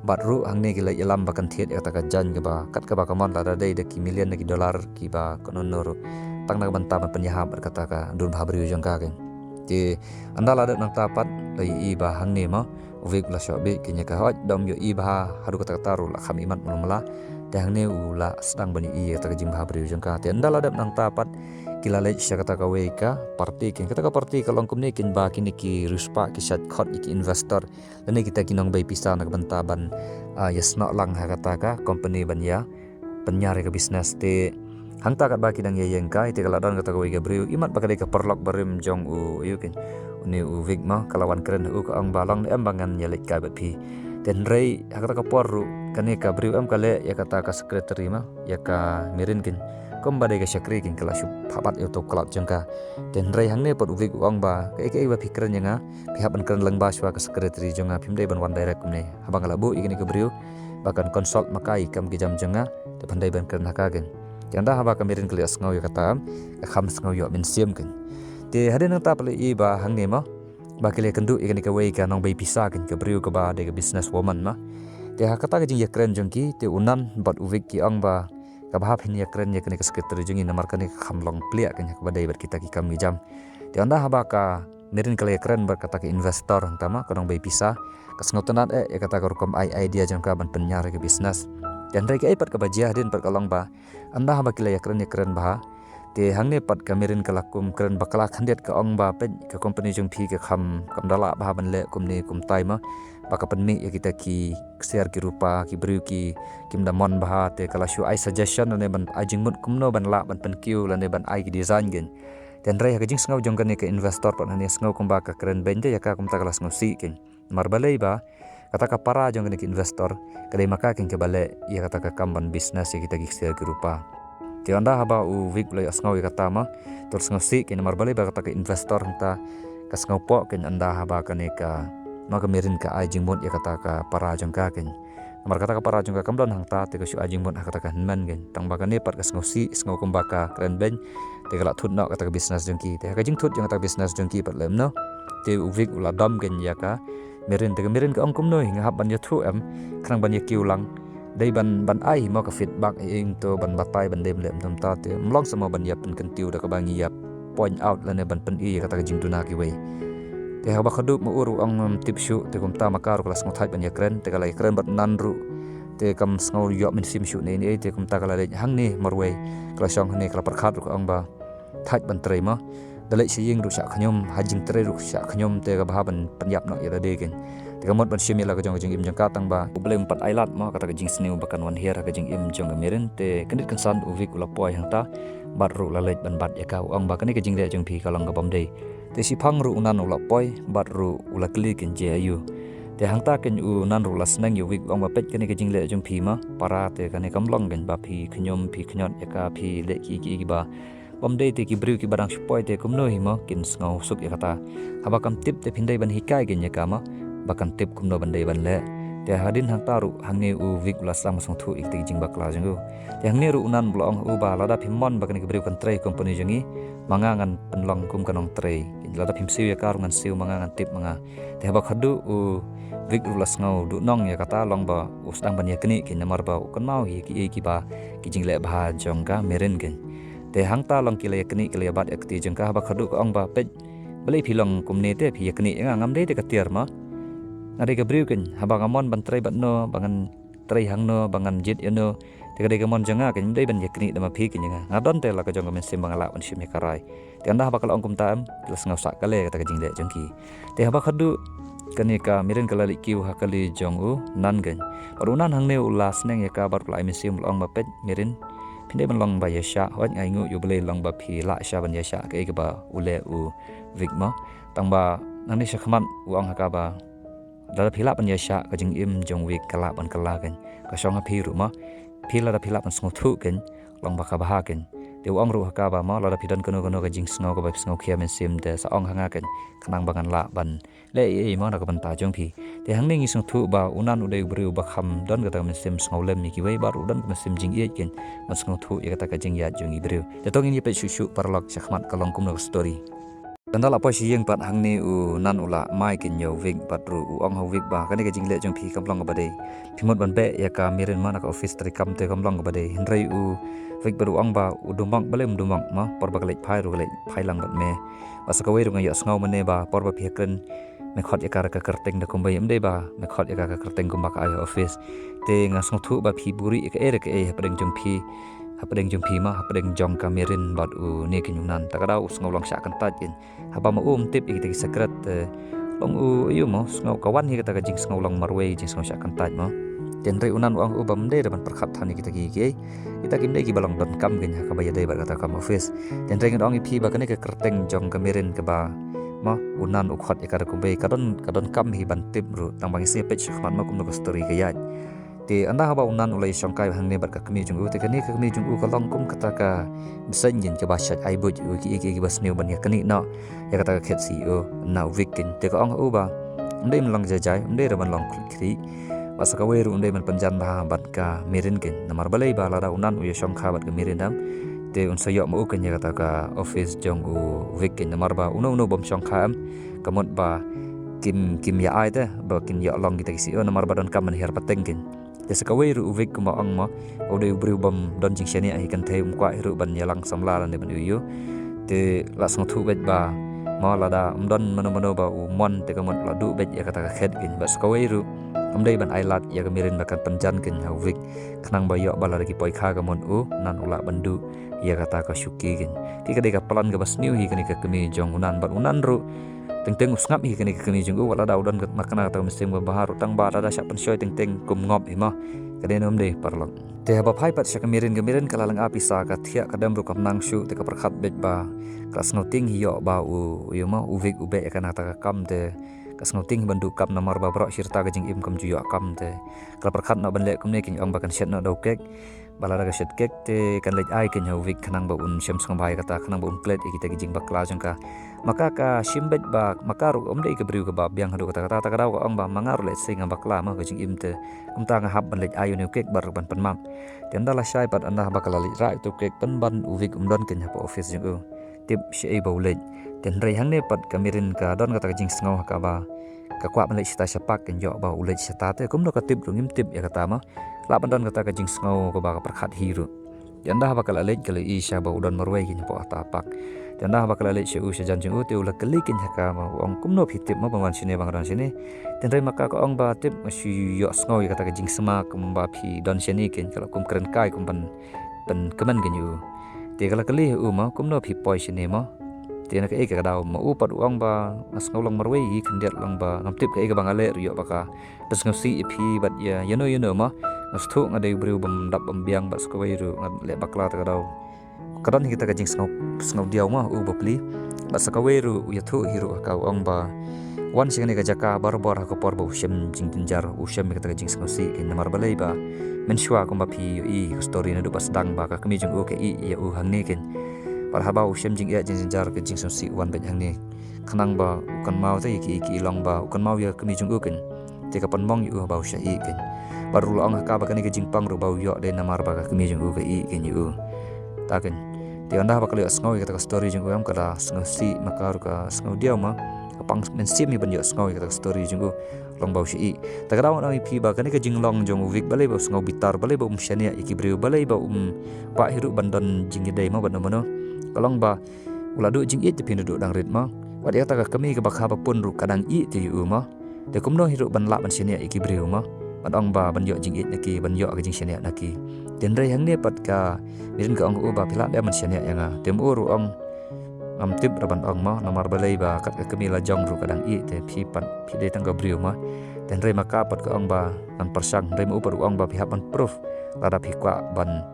Bad ruh hangne ki la ïalam ba kan thied ïa kata ka jaiñ kaba kat kaba ka mon, lada dei da ki million da ki dollar kiba kano kano ruh, tang na ka bynta ban pynïahap bad kata ka dur bhabriew jong ka kein. Te ynda la dep nangta pat la ïohi ba hangne mo u Vic u la shoh beit kein ïa ka, hooid da um ïohi bha haduh katta katta ruh la kham imat malu mala. Te hangne u la sdang ban ïohi ïa kata ka jingbhabriew jong ka. Te ynda la dep nangta pat ki la leit sha kata kawei ka party kein. Kata ka party ka long kumne kein ba kine ki riewspah ki shait khot ïa ki investor lane kita ki nongbei pisa na ka bynta ban, ah, ïasnoh lang ha kata ka company ban ïa pynïar ïa ka business. Te hangta katba ki dang ïa ïeng kai, te ka la don kata kawei ka briew, imat ba ka dei ka paralok barim jong u, ïa u kein, une u Vic mo, ka la wan kren ha u, ka ong ba long ne em ba ngan ïa leit kai bad phi? Te hynrei ha kata ka por ruh kane ka briew em ka leh ïa kata ka secretary mo, ïa ka Mirin kein, kumba dei ka shakri kein, ka la shu phah bat ïa uto u club jong ka. Te hynrei hangne pat u Vic u ong ba kaei kaei ba phi kren ïa nga, phi hap ban kren lyngba shuwa ka secretary jong nga, phim dei ban wan direct kumne. Haba nga la buh ïa kane ka briew ba kan consult ma ka ïa ki kam ki jam jong nga, te phin dei ban kren ha ka kein. Te ynda haba ka Mirin ka la ïohsngew ïa kata, ka kham sngew ïoh mynsiem kein. Te hadien nangta pat la ïohi ba hangne mo ba ki la ïakynduh ïa kane kawei ka nongbei pisa kein, ka briew kaba dei ka business woman mo. Te ha kata ka jingïakren jong ki, te u Nan bad u Vic ki ong ba kaba hap phin ïakren ïa kane ka secretary jong ngi, namar kane ka kham long pliah kein ha kaba dei bad kita ki kam ki jam. Te ynda haba ka Mirin ka la ïakren bad kata ka investor hangta ma, ka nongbei pisa, ka sngewtynnad eh ïa kata ka rukom ai idea jong ka ban pynïar ïa ka business. Te hynrei kaei pat kaba jia hadien pat ka long ba ynda haba ki la ïakren ïakren bha, te hangne pat ka Mirin ka la kum kren bakla khyndiat, ka ong ba peit, ka company jong phi ka kham, kam da lah bha ban leh kumne kumtai ma, ba ka pynmih ïa kita ki ksiar ki rupa, ki briew ki, kim da mon bha. Te ka la shu ai suggestion lane ban ai jingmut kumno ban lah ban pynkiew lane ban ai ki design kein. Te hynrei ha ka jingsngew jong kane ka investor pat, hane sngew kumba ka kren beiñ te ïa ka, kumta ka la sngewsih kein. Namar balei ba kata ka para jong kane ka investor ka dei ma ka kein kaba leh ïa kata ka kam ban business ïa kita ki ksiar ki rupa. Te ynda haba u Vic u la ïohsngew ïa kata ma, te u la sngewsih kein, namar balei ba kata ka investor hangta ka sngewpoh kein ynda haba kane ka, ma, ka Mirin ka ai jingmut ïa kata ka para jong ka kein. Namar kata ka para jong ka kam don hangta, te ka shu ai jingmut ha kata ka hynmen kein. Tang ba kane pat ka sngewsih, sngew kumba ka kren beiñ, te ka la thut noh kata ka business jong ki. Te ha ka jingthut jong kata ka business jong ki pat lem noh, te u Vic u la dom kein ïa ka Mirin. Te ka Mirin ka ong, kumno hi, nga hap ban ïathuh em, khnang ban ïakiew lang. Dei ban, ban ai hi mo ka feedback, eh, ïa to ban batai ban dei ban leh mynta, te ym long sa mo ban ïa pynkyntiew da kaba ngi ïa point out lane ban pyni ïa kata ka jingduna kiwei. Te haba khadduh ma u ruh u ong ym tip shuh, te kumta ma ka ruh ka la sngewthait ban ïakren, te ka la ïakren bad u Nan ruh. Te kam sngew ïoh mynsiem shuh ne ne, te kumta ka la leit hangne marwei, ka la shong hangne, ka la pyrkhat ruh, ka ong ba thait ban trei ma. Da leit sha ïing ruh shah khñium, ha jingtrei ruh shah khñium, te ka bha ban pynïap noh ïa lade kein. Te ka mut ban shim ïa la ka jong ka jingim jong ka, tang ba U Blei um pat ai lad ma kata ka jingsniew ba kan wan hiar ha ka jingim jong ka Mirin. Te kyndit kynsan u Vic u la poi hangta bad ruh u la leit ban bat ïa ka, u ong ba kane ka jingleh jong phi ka long ka bym dei. Te shiphang ruh u Nan u la poi bad ruh u la kylli kein, jia aiu. Te hangta kein u Nan ruh u la sneng ïa u Vic, u ong ba peit, kane ka jingleh jong phi ma para, te kane kam long kein, ba phi khñium, phi khñiot ïa ka, phi leh ki ki ki ba bym dei. Te ki briew kiba dang shu poi te kumno hi mo kin sngewsuk ïa kata. Haba kam tip te phin dei ban hikai kein ïa ka ma, ba kan tip kumno ban dei ban leh. Te hadien hangta ruh hangne u Vic u la sdang sngewthuh ïa kita ki jingbakla jong u. Te hangne ruh u Nan u la ong ha u ba lada phim mon ba kane ka briew kan trei company jong ngi, ma nga ngan pynlong kum ka nongtrei. Lada phim siew ïa ka ruh ngan siew ma nga, ngan tip ma nga. Te haba khadduh u Vic ruh u la sngew duhnong ïa kata, long ba u sdang ban ïaknieh kein, namar ba u kynmaw ïa kiei kiba ki jingleh bha jong ka Mirin kein. Te hangta long ki la ïaknieh, ki la ïabat ïa ka kti jong ka, haba khadduh ka ong ba peit, balei phi long kumne, te phi ïaknieh ïa nga, ngam dei te ka tiar ma. Nga dei ka briew kein, haba nga mon ban trei bad no, ba ngan trei hangno, ba ngan jied ïano, te ka dei ka mon jong nga kein, ym dei ban ïaknieh da ma phi kein ïa nga. Nga don te la ka jong ka mynsiem ba nga lah ban shim ïa ka rai. Te ynda haba ka la ong kumta em, ki la sngew sah kali kata ka jingleh jong ki. Te haba khadduh kane ka Mirin ka la leit kiew ha kali jong u Nan kein. Bad u Nan hangne u la sneng ïa ka bad u la ai mynsiem, u la ong ba peit Mirin, phin dei ban long ba ïaishah, hooid nga ainguh ïa U Blei long ba phi lah sha ban ïaishah kaei kaba u leh u Vic ma. Tang ba nangne shakhmat u ong ha ka ba lada phi lah ban ïaishah, ka jingim jong u Vic ka lah ban kylla kein. Ka shong ha phi ruh ma. Phi lada phi lah ban sngewthuh kein, long ba ka bha kein. Te u ong ruh ha ka ba ma, lada phi don kano kano ka jingsngew kaba phi sngew khia mynsiem, te sa ong ha nga kein, khnang ba ngan lah ban leh ei ei ma na ka bynta jong phi. Te hangne ngi sngewthuh ba u Nan u dei u briew ba kham don kata ka mynsiem sngewlem ïa kiwei, bad ruh u don ka mynsiem jingïeit kein ban sngewthuh ïa kata ka jingïaid jong ki briew. Te to ngin ïa peit shuh shuh paralok shakhmat ka long kumno ka story. Ynda la poi sha ïing pat hangne u Nan u la mai kein ïa u Vic bad ruh u ong ha u Vic ba kane ka jingleh jong phi kam long kaba dei. Phi mut ban beh ïa ka Mirin ma na ka office treikam, te kam long kaba dei. Hynrei u Vic bad u ong ba u dum bang, balei um dum bang ma, por ba ka leit phai ruh ka leit phai lang bad me. Bad sa kawei ruh nga ïohsngew mynne ba por ba phi ïakren, me khot ïa ka da ka kyrteng da kumwei, ym dei ba me khot ïa ka ka kyrteng kumba ka ai ha office. Te nga sngewthuh ba phi buhrieh ïa kaei re kaei hapdeng jong phi, hapdeng jong phi ma, hapdeng jong ka Mirin bad une kein u Nan. Ta ka daw u sngew long shah kyntait kein. Haba ma u um tip ïa kita ki secret, te long u aiu mo, sngew ka wan hi kata ka jingsngew long marwei, jingsngew shah kyntait mo. Te hynrei u Nan u ong u ba ym dei re ban pyrkhat than ïa kita ki kiei. Kita kim dei kiba long donkam kein ha kaba ïadei bad kata ka kam office. Te hynrei ngan ong ïa phi ba kane ka kyrteng jong ka Mirin kaba ma u Nan u khot ïa ka da kumwei, ka don, ka donkam hi ban tip ruh, tang ba ngi sa ïa peit shakhmat ma kumno ka story ka ïaid. Te ynda haba u Nan u la ïashongkai hangne bad ka kmie jong u, te kane ka kmie jong u ka long kum kata ka bseiñ kein kaba shait ai buit ïa u, kiei kiei kiba sniew ban ïaknieh noh ïa kata ka khet C E O na u Vic kein. Te ka ong ha u ba ym dei ban long jai jai, ym dei re ban long khlieh khlieh. Bad sa kawei ruh ym dei ban pynjan bha bad ka Mirin kein. Namar balei ba lada u Nan u ïashongkha bad ka Mirin em, te un sa ïoh ma u kein ïa kata ka office jong u Vic kein. Namar ba uno uno bym shongkha em, ka mut ba kin, kim ïa ai te ba kin ïoh long kita ki C E O, namar ba donkam ban hiar pateng kein. Te sa kawei ruh u Vic kumba ong mo, u dei u briew bym don jingshaniah hi, kynthei um kwah hi ruh ban ïalang samla lane ban ïoh ïoh. Te la sngewthuh beit ba Mo lada um don mano mano ba u mon te ka mut la duh beit ïa kata ka khet kein bad sa kawei ruh um dei ban ai lad ïa ka Mirin ba kan pynjan kein ha u Vic khnang ba ïoh ba lada ki poi kha ka mut u Nan u lah ban duh ïa kata ka shuki kein. Te ka dei ka plan kaba sniew hi kane ka kmie jong u Nan bad u Nan ruh teng teng u sngap hi kane ka kmie jong u wat lada u don ma kane kata ka mynsiem kaba bha ruh tang ba lada shah pynshoi teng teng kum ngop hi mo. Ka dei ne ym dei paralok. Te haba phai pat sha ka Mirin, ka Mirin ka la lynga pisa, ka thiah ka dem ruh kam nang shuh, te ka pyrkhat beit ba ka la sngewtieng hi ïoh ba u, u ïoh ma u Vic u beh ïa kane kata ka kam te ka sngewtieng hi ban duh kam namar ba baroh shi rta ka jingim kam ju ïoh kam te ka la pyrkhat noh ban leh kumne kein, ong ba kan shet noh da u kek. Ba lada ka shet kek te kan leit ai kein ha u Vic khnang ba un shem sngewbha ïa kata, khnang ba un klet ïa kita ki jingbakla jong ka. Ma ka ka shim beit ba ma ka ruh um dei ka briew kaba biang haduh katta katta, te ka daw ka ong ba ma nga ruh lehse nga bakla ma ka jingim te kumta nga hap ban leit ai une u kek bad ruh ban pynmap. Te ynda la shai pat, ynda ba ka la leit rah ïa uto u kek pynban, u Vic um don kein hapoh office jong u. Tip shaei ba u leit. Te hynrei hangne pat ka Mirin ka don kata ka jingsngew ha kaba ka kwah ban leit shata sha park, kan ïoh ba u leit shata te kumno ka tip ruh ngim tip ïa kata mo. Lah ban don kata ka jingsngew kaba ka pyrkhat hi ruh. Te ynda haba ka la leit ka la ïohi sha ba u don marwei kein hapoh kata ka park. Te ynda haba ka la leit sha u, sha jan jong u, te u la kylli kein ha ka ba u ong, kumno phi tip mo ba nga wan shane ba nga don shane. Te hynrei ma ka ka ong ba tip nga shu ïohsngew ïa kata ka jingsma kumba phi don shane kein, ka la kum kren kai kum ban pynkmen kein ïa u. Te ka la kylli ha u mo, kumno phi poi shane mo. Te na kaei ka daw ma u pat u ong ba nga sngew long marwei hi khyndiat, long ba ngam tip kaei kaba nga leh ruh ïoh ba ka pynsngewsih ïa phi bad ïa ïano ïano mo. Nga sngewthuh nga dei u briew bym dap bym biang bad sa kawei ruh nga leh bakla, te ka daw ka don hi kata ka jingsngew, sngew diaw mo u bapli. Bad sa kawei ruh u ïathuh hi ruh ha ka, u ong ba wan sha kane ka jaka barabor ha ka por ba u shem jingjynjar, u shem ïa kata ka jingsngewsih kein, namar balei ba mynshuwa kumba phi ïohi ka story naduh ba sdang ba ka kmie jong u ka ïeh ïa u hangne kein. Bad haba u shem jingeh jingjynjar, ka jingsngewsih u wan beit hangne khnang ba u kynmaw te ïa ki, ki long ba u kynmaw ïa ka kmie jong u kein. Te ka pynmong ïa u ba u shah ïeh kein. Bad ruh la ong ha ka ba kane ka jingpang ruh ba u ïoh dei namar ba ka kmie jong u ka ïeh kein ïa u. Ta kein. Te ynda ba ka la ïohsngew ïa kata ka story jong u, em, ka la sngewsih, ma ka ruh ka sngew diaw mo. Ka pang mynsiem hi ban ïohsngew ïa kata ka story jong u, long ba u shah ïeh. Te ka daw ngan ong ïa phi ba kane ka jinglong jong u Vic, balei ba u sngew bitar, balei ba um shaniah ïa ki briew, balei ba um kwah hi ruh ban don jingïadei mo bad mano mano. Ka long ba u la duh jingïeit te phi naduh dang rit mo. Wat ïa kata ka kmie kaba kha ba pun ruh ka dang ïeh te ïa u mo. Te kumno hi ruh ban lah ban shaniah ïa ki briew mo, ban ong ba ban ïoh jingïeit na ki, ban ïoh ka jingshaniah na ki. Te hynrei hangne pat ka Mirin ka ong ha u ba phi lah dei ban shaniah ïa nga. Te ma u ruh ong, ngam tip ruh ban ong mo, namar balei ba kat ka kmie la jong ruh ka dang ïeh, te phi pat phi dei tang ka briew mo. Te hynrei ma ka pat ka ong ba ngan pyrshang, hynrei ma u pat u ong ba phi hap ban proof lada phi kwah ban,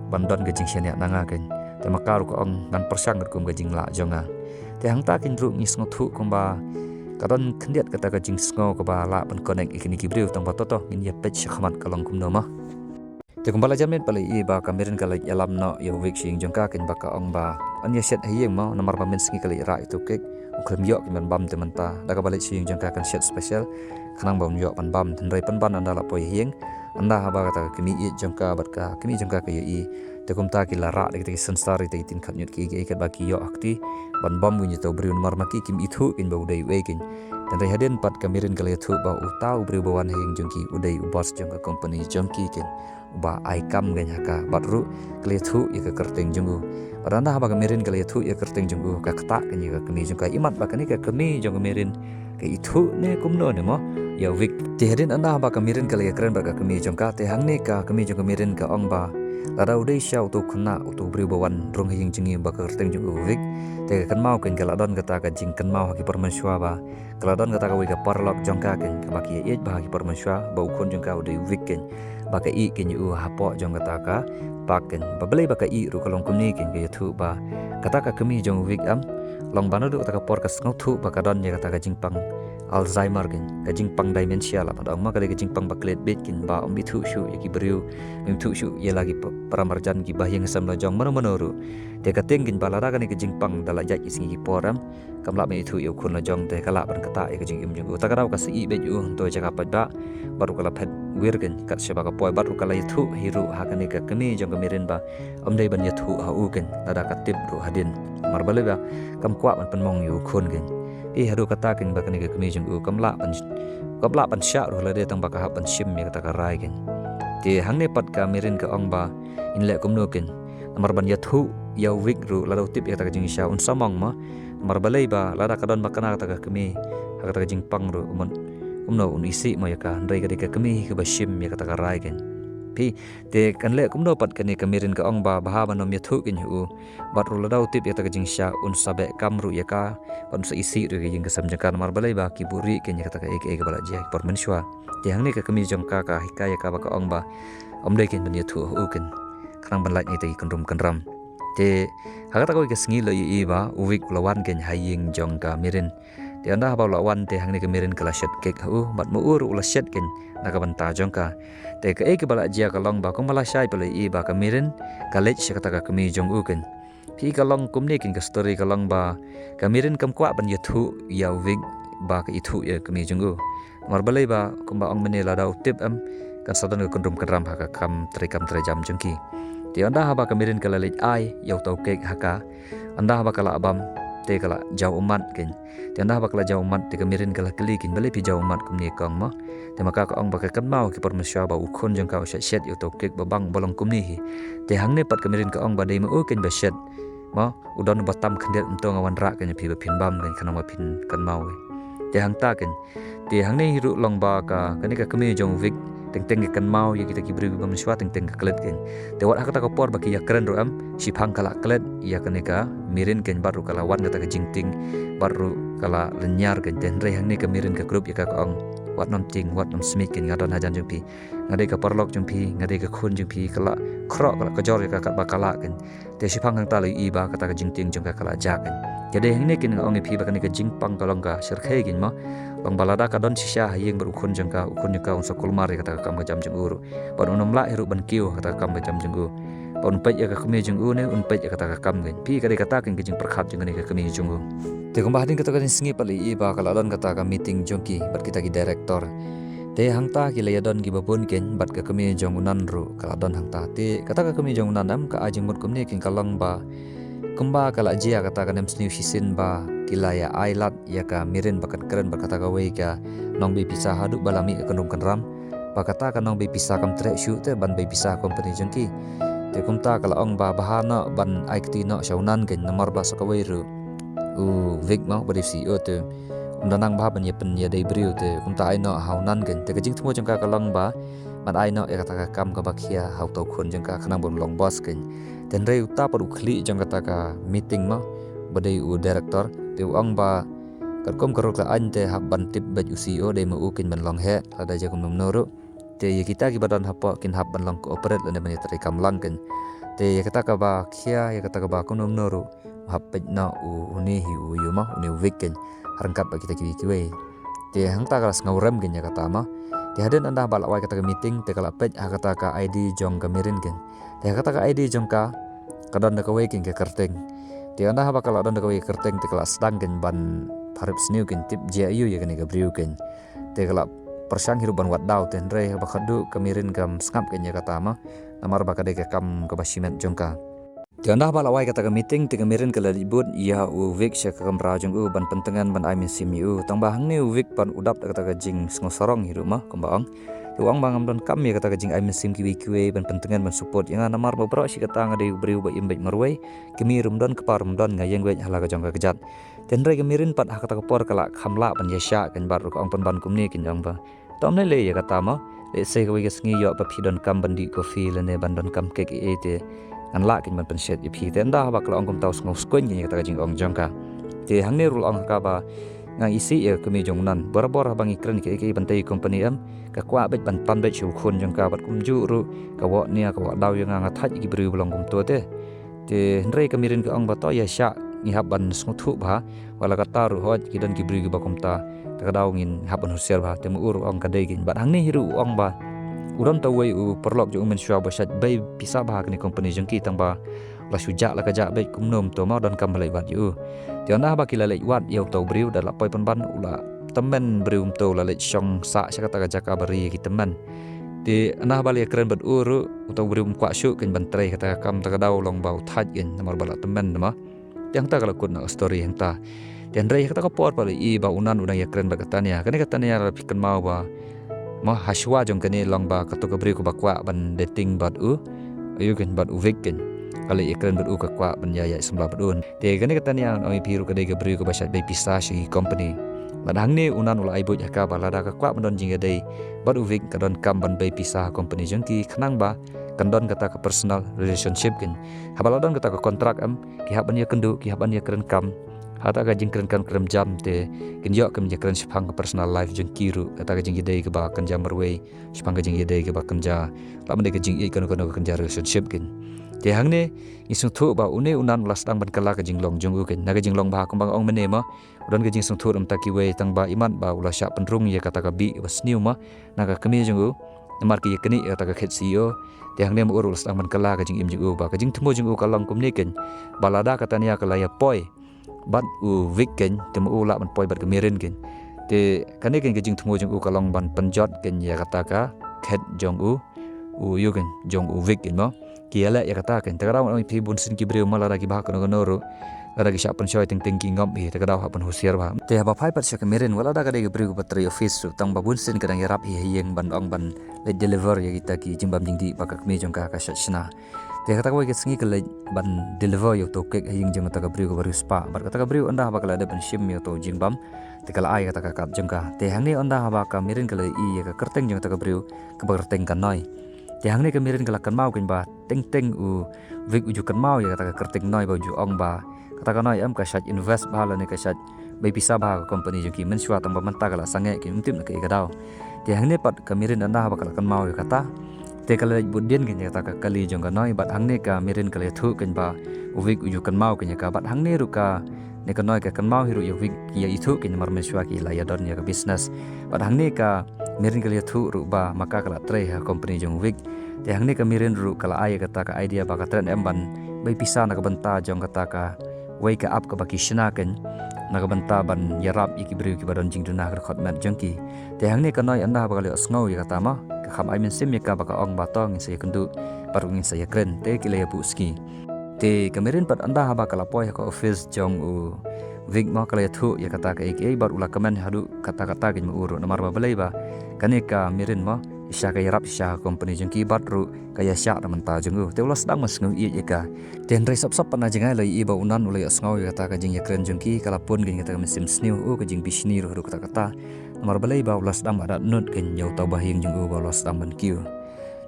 ban don ka jingshaniah na nga kein. Te ma ka ruh ka ong ngan pyrshang katkum ka jinglah jong nga. Te hangta kein ruh ngi sngewthuh kumba ka don khyndiat kata ka jingsngew kaba lah ban connect ïa kine ki briew, tang ba to to ngin ïa peit shakhmat ka long kumno mo. Te kumba la jan miet pat la ïohi ba ka Mirin ka leit ïalam noh ïa u Vic sha ïing jong ka kein, ba ka ong ba yn ïa shet ha ïing mo, namar ba mynsngi ka leit rah ïa uto u kek, u khlem ïoh kein ban bam te mynta. Da kaba leit sha ïing jong ka kan shet special khnang ba un ïoh ban bam, hynrei pynban ynda la poi ha ïing, ynda haba kata ka kmie ïeit jong ka bad ka kmie jong ka ka ïohi, te kumta ki la rah da kita ki sensar, kita ki tyngkhat ñiut kiei kiei katba ki ïoh ha kti ban bam ïa uto u briew, namar ma ki kim ithuh kein ba u dei uei kein. Te hynrei hadien pat ka Mirin ka la ïathuh ba uta u briew ba wan ha ïing jong ki u dei u boss jong ka company jong ki kein, uba ai kam kein ha ka. Bad ruh ka la ïathuh ïa ka kyrteng jong u. Bad ynda haba ka Mirin ka la ïathuh ïa ka kyrteng jong u, ka ktah kein ïa ka kmie jong ka, imat ba kane ka kmie jong ka Mirin ka ithuh ne kumno ne mo ïa u Vic. Te hadien ynda haba ka Mirin ka la ïakren bad ka kmie jong ka, te hangne ka kmie jong ka Mirin ka ong ba lada u dei shisha uto u khynnah, uto u briew ba wan rung ha ïing jong ngi ba ka kyrteng jong u Vic, te ka kynmaw kein ka la don kata ka jingkynmaw ha ki por mynshuwa ba ka la don kata kawei ka paralok jong ka kein, kaba ki ïa ïeit bha ha ki por mynshuwa, ba u khun jong ka u dei u Vic kein, ba ka ïeh kein ïa u hapoh jong kata ka park kein. Ba balei ba ka ïeh ruh ka long kumne kein, ka ïathuh ba kata ka kmie jong u Vic, em, long ba naduh kata ka por ka sngewthuh ba ka don ïa kata ka jingpang Alzheimer kein, ka jingpang dementia lah ban ong mo, ka dei ka jingpang ba klet bieit kein, ba ym ithuh shuh ïa ki briew, ym ithuh shuh ïa la ki pa-, para marjan, ki bahaïing hasem lajong, mano mano ruh. Te ka tieng kein ba lada kane ka jingpang da la jait ki sngi ki por, em, kam lah ban ithuh ïa u khun lajong, te ka lah ban ktah ïa ka jingim jong u. Ta ka daw ka sngewsih beit ïa u, hangto jaka paidbah. Bad ruh ka la phet wir kein kat shaba ka poi, bad ruh ka la ïathuh hi ruh ha kane ka kmie jong ka Mirin ba ym dei ban ïathuh ha u kein lada ka tip ruh hadien, namar balei ba kam kwah ban pynmong ïa u khun kein. Te haduh kata kein ba kane ka kmie jong u kam lah ban, kam lah ban shah ruh lade tang ba ka hap ban shim ïa kata ka rai kein. Te hangne pat ka Mirin ka ong ba in leh kumno kein, namar ban ïathuh ïa u Vic ruh lada u tip ïa kata ka jingshisha un samong mo. Namar balei ba lada ka don ba kane kata ka kmie ha kata ka jingpang ruh, kumno un isih mo ïa ka, hynrei ka dei ka kmie hi kaba shim ïa kata ka rai kein. Phi, te kan leh kumno pat kane ka Mirin, ka ong ba bha ban ym ïathuh kein ha u. Bad ruh lada u tip ïa kata ka jingshah un sa beh kam ruh ïa ka, bad un sa isih ruh ïa ka ïing ka sem jong ka, namar balei ba ki buhrieh kein ïa kata kaei kaei kaba la jia ha ki por mynshuwa. Te hangne ka kmie jong ka ka hikai ïa ka ba ka ong ba ym dei kein ban ïathuh ha u kein, khnang ban lait na kita ki kynrum kynram. Te ha kata kawei ka sngi la ïohi ba u Vic u la wan kein ha ïing jong ka Mirin. Te ynda haba u la wan te hangne ka Mirin ka la shet kek ha u, bad ma u ruh u la shet kein na ka bynta jong ka. Te kaei kaba la jia ka long ba kumba lashai pat la ïohi ba ka Mirin ka leit sha kata ka kmie jong u kein. Phi, ka long kumne kein ka story, ka long ba ka Mirin kam kwah ban ïathuh ïa u Vic ba ka ithuh ïa ka kmie jong u. Namar balei ba kumba ong mynne, lada u tip em, kan sa don ka kynrum kynram ha ka kam trei kam trei jam jong ki. Te ynda haba ka Mirin ka la leit ai ïa uta u kek ha ka, ynda haba ka la bam te ka la jaw ummat kein. Te ynda haba ka la jaw ummat te ka Mirin ka la kylli kein, balei phi jaw ummat kumne kong mo? Te ma ka ka ong ba ka kynmaw ki por mynshuwa ba u khun jong ka u shet shet ïa uta u kek ba bang ba long kumne hi. Te hangne pat ka Mirin ka ong ba dei ma u kein ba shet mo, u don uba tam khyndiat, mynta nga wanrah kein ïa phi ba phin bam kein, khnang ba phin kynmaw. Te hangta kein. Te hangne hi ruh long ba ka, kane ka kmie jong u Vic, teng teng ka kynmaw ïa kita ki briew kiba mynshuwa, teng teng ka klet kein. Te wat ha kata ka por ba ki ïakren ruh em, shiphang ka la klet ïa kane ka Mirin kein, bad ruh ka la wan kata ka jingtieng, bad ruh ka la lynñiar kein. Te hynrei hangne ka Mirin ka kdup ïa ka, ka ong, wat nym tieng, wat nym smit kein, nga don hajan jong phi. Nga dei ka paralok jong phi, nga dei ka khun jong phi, ka la khroh, ka la kjor ïa ka katba ka lah kein. Te shiphang hangta la ïohi ba kata ka jingtieng jong ka ka la jah kein. Te dei hangne kein nga ong ïa phi ba kane ka jingpang ka long ka shyrkhei kein mo. Long ba lada ka don shisha ha ïing bad u khun jong ka, u khun jong ka un sa kulmar ïa kata ka kam ka jam jong u ruh. Bad un ym lah hi ruh ban kiew ha kata ka kam ka jam jong u. Bad un peit ïa ka kmie jong u ne un peit ïa kata ka kam kein. Phi, ka dei kata kein ka jingpyrkhat jong kane ka kmie jong u. Te kumba hadien kata ka jingsngi pat la ïohi ba ka la don kata ka meeting jong ki bad kita ki director. Te hangta ki la ïadon kiba bun kein, bad ka kmie jong u Nan ruh ka la don hangta. Te kata ka kmie jong u Nan em, ka ai jingmut kumne kein, ka long ba kumba ka la jia kata ka nemsniew shisien ba ki la ïa ai lad ïa ka Mirin ba kan kren bad kata kawei ka nongbei pisa haduh ba la mih ka kynrum kynram. Ba kata ka nongbei pisa kam treh shuh te ban bei pisa ha company jong ki. Te kumta ka la ong ba bha noh ban ai kti noh sha u Nan kein, namar ba sa kawei ruh u Vic mo, ba dei C E O te um da nang bha ban ïa pynïadei briew, te kumta ai noh ha u Nan kein. Te ka jingthmu jong ka ka long ba ban ai noh ïa kata ka kam kaba khia ha uta u khun jong ka, khnang ba un long boss kein. Te hynrei uta pat u khlieh jong kata ka meeting mo, ba dei u director, te u ong ba katkum ka ruh ka aiñ te hap ban tip beit u C E O, dei ma u kein ban long heh, lada jia kumno kumno ruh. Te ïa kita kiba don hapoh kin hap ban long cooperate lane ban ïatrei kam lang kein. Te ïa kata kaba khia, ïa kata kaba kumno kumno ruh, hap peit noh u, une hi u, ïa mo, une u Vic kein, ha ryngkat bad kita kiwei kiwei. Te hangta ka la sngewrem kein ïa kata mo. Te hadien ynda ba la wai kata ka meeting, te ka la peit ha kata ka I D jong ka Mirin kein. Te ha kata ka I D jong ka, ka don da kawei kein ka kyrteng. Te ynda haba ka la don da kawei ka kyrteng, te ka la sdang kein ban pharep sniew kein, tip jia aiu ïa kane ka briew kein. Te ka la pyrshang hi ruh ban wad daw, te hynrei haba khadduh ka Mirin kam sngap kein ïa kata mo, namar ba ka dei ka kam kaba shimet jong ka. Te ynda ba la wai kata ka meeting, te ka Mirin ka la leit bud ïa u Vic sha ka kamra jong u ban pyntngen ban ai mynsiem ïa u. Tang ba hangne u Vic pat u dap da kata ka jingsngewsarong hi ruh mo, kumba ong. Te u ong ba ngam donkam ïa kata ka jingai mynsiem kiwei kiwei ban pyntngen ban support ïa nga, namar ba baroh shi katta nga dei u briew ba im beit marwei, kmie ruh ym don, kpa ruh ym don, nga ïeng beit ha la ka jong ka kjat. Te hynrei ka Mirin pat ha kata ka por ka la kham lah ban ïashah kein, bad ruh ka ong pynban kumne kein, ong ba, to ym lei lei ïa kata mo. Lehse kawei ka sngi ïoh ba phi donkam ban dih coffee lane ban donkam kek ei ei, te ngan lah kein ban pynshet ïa phi. Te ynda haba ka la ong kumta u sngewskuiñ kein ïa kata ka jingong jong ka. Te hangne ruh la ong ha ka ba, nga isih ïa ka kmie jong u Nan. Barabor haba ngi kren kiei kiei ban tei ïa ka company em, ka kwah beit ban tan beit sha u khun jong ka, bad kumjuh ruh ka wad nia, ka wad daw ïa nga, nga thait ïa ki briew ba long kumto te. Te hynrei ka Mirin ka ong ba to ïashah, ngi hap ban sngewthuh bha, wat la katta ruh hooid ki don ki briew kiba kumta, te ka daw ngin hap ban husiar bha. Te ma u ruh ong ka dei kein. Bad hangne hi ruh u ong ba u don uta uwei u paralok jong u mynshuwa ba shait bei pisa bha ha kane ka company jong ki, tang ba la shu jah la ka jah beit, kumno kumto mo, donkam ban leit wad ïa u. Te ynda haba ki la leit wad ïa uta u briew, da la poi pynban u la tymmen briew kumto, u la leit shong sah sha kata ka jaka ba ri ïa ki tymmen. Te ynda haba la ïakren bad u ruh, uta u briew um kwah shuh kein ban trei kata ka kam, te ka daw long ba u thait kein namar ba la tymmen mo. Te hangta ka la kut noh ka story hangta. Te hynrei ha kata ka por pat la ïohi ba u Nan u dang ïakren bad ka Tania. Kane ka Tania, lada phi kynmaw ba mo, hashuwa jong kane long ba kato ka briew kaba kwah ban dating bad u, aiu kein, bad u Vic kein. ka leit ïakren bad u, ka kwah ban ïa ïaid samla bad u. Te kane ka Tania, ngan ong ïa phi ruh, ka dei ka briew kaba shait bei pisa sha ki company. Bad hangne u Nan u la ai buit ha ka ba lada ka kwah ban don jingïadei bad u Vic, ka donkam ban bei pisa ha company jong ki, khnang ba kan don kata ka personal relationship kein. Haba la don kata ka contract, em, ki hap ban ïakynduh, ki hap ban ïakren kam. Hata ka jingkren kam kren jam te kin ïoh kum ïakren shaphang ka personal life jong ki ruh, kata ka jingïadei kaba kynja marwei shaphang ka jingïadei kaba kynja, lah ban dei ka jingïeit kano kano ka kynja relationship kein. Te hangne ngi sngewthuh ba une u Nan u la sdang ban kylla ka jinglong jong u kein, na ka jinglong bha kumba nga ong mynne mo. U don ka jingsngewthuh na ka bynta kiwei, tang ba imat ba u la shah pynrung ïa kata ka bih ba sniew mo na ka kmie jong u, namar ki ïa knieh ïa kata ka khet C E O. Te hangne mo u ruh u la sdang ban kylla ka jingim jong u, ba ka jingthmu jong u ka long kumne kein, ba lada ka Tania ka la ïa poi bad u Vic kein, te mo u lah ban poi bad ka Mirin kein. Te kane kein ka jingthmu jong u ka long ban pynjot kein ïa kata ka khet jong u, u ïa kein, jong u Vic kein mo. Ki ïaleh ïa kata kein. Te ka daw ngan ong ïa phi, bunsien ki briew mo, lada ki bha kano kano ruh, lada ki shah pynshoi teng teng ki ngop hi, te ka daw hap ban husiar bha. Te haba phai pat sha ka Mirin, wat lada ka dei ka briew kaba trei office ruh, tang ba bunsien ka dang ïarap hi ha ïing ban ong ban leit deliver ïa kita ki jingbam jingdih ba ka kmie jong ka ka shait shna. Te kata kawei ka sngi ka leit ban deliver ïa uto u kek ha ïing jong kata ka briew kaba riewspah. Bad kata ka briew ynda haba ka la dep ban shim ïa uto u jingbam, te ka la ai kata ka kad jong ka. Te hangne ynda haba ka Mirin ka la ïohi ïa ka kyrteng jong kata ka briew, kaba kyrteng ka Noi. Te hangne ka Mirin ka la kynmaw kein ba teng teng u Vic u ju kynmaw ïa kata ka kyrteng Noi, ba u ju ong ba kata ka Noi em ka shait invest bha lane ka shait bei pisa bha ha ka company jong ki, mynshuwa, tang ba mynta ka la sangeh kein, ym tip na kaei ka daw. Te hangne pat ka Mirin ynda haba ka la kynmaw ïa kata, te ka la leit bud dien kein ïa kata ka kali jong ka Noi, bad hangne ka Mirin ka la ïathuh kein ba u Vic u ju kynmaw kein ïa ka. Bad hangne ruh kane ka Noi ka kynmaw hi ruh ïa u Vic, ki ïa ithuh kein namar mynshuwa ki la ïa don ïa ka business. Bad hangne ka Mirin ka la ïathuh ruh ba ma ka ka la trei ha company jong u Vic. Te hangne ka Mirin ruh ka la ai ïa kata ka idea ba ka treh ne em ban bei pisa na ka bynta jong kata kawei ka app kaba ki shna kein, na ka bynta ban ïarap ïa ki briew kiba don jingduna ha ka dkhot met jong ki. Te hangne ka Noi ynda haba ka la ïohsngew ïa kata mo, ka kham ai mynsiem ïa ka, ba ka ong ba to ngin sa ïakynduh bad ruh ngin sa ïakren. Te ki la ïa buh sngi. Te ka Mirin pat ynda haba ka la poi ha ka office jong u Vic mo, ka la ïathuh ïa kata kaei kaei, bad u la kmen haduh katta katta kein mo u ruh, namar ba balei ba kane ka Mirin mo, shisha ka ïarap shisha ha ka company jong ki, bad ruh ka ïa shah na ka bynta jong u. Te u la sdang ban sngew ïeit ïa ka. Te hynrei sop sop pat na jngai la ïohi ba u Nan u la ïohsngew ïa kata ka jingïakren jong ki, ka la pun kein kata ka mynsiem sniew, u ka jingbishni ruh haduh katta katta. Namar balei ba u la sdang ba da nud kein ïa uta u bahaïing jong u ba u la sdang ban kiew.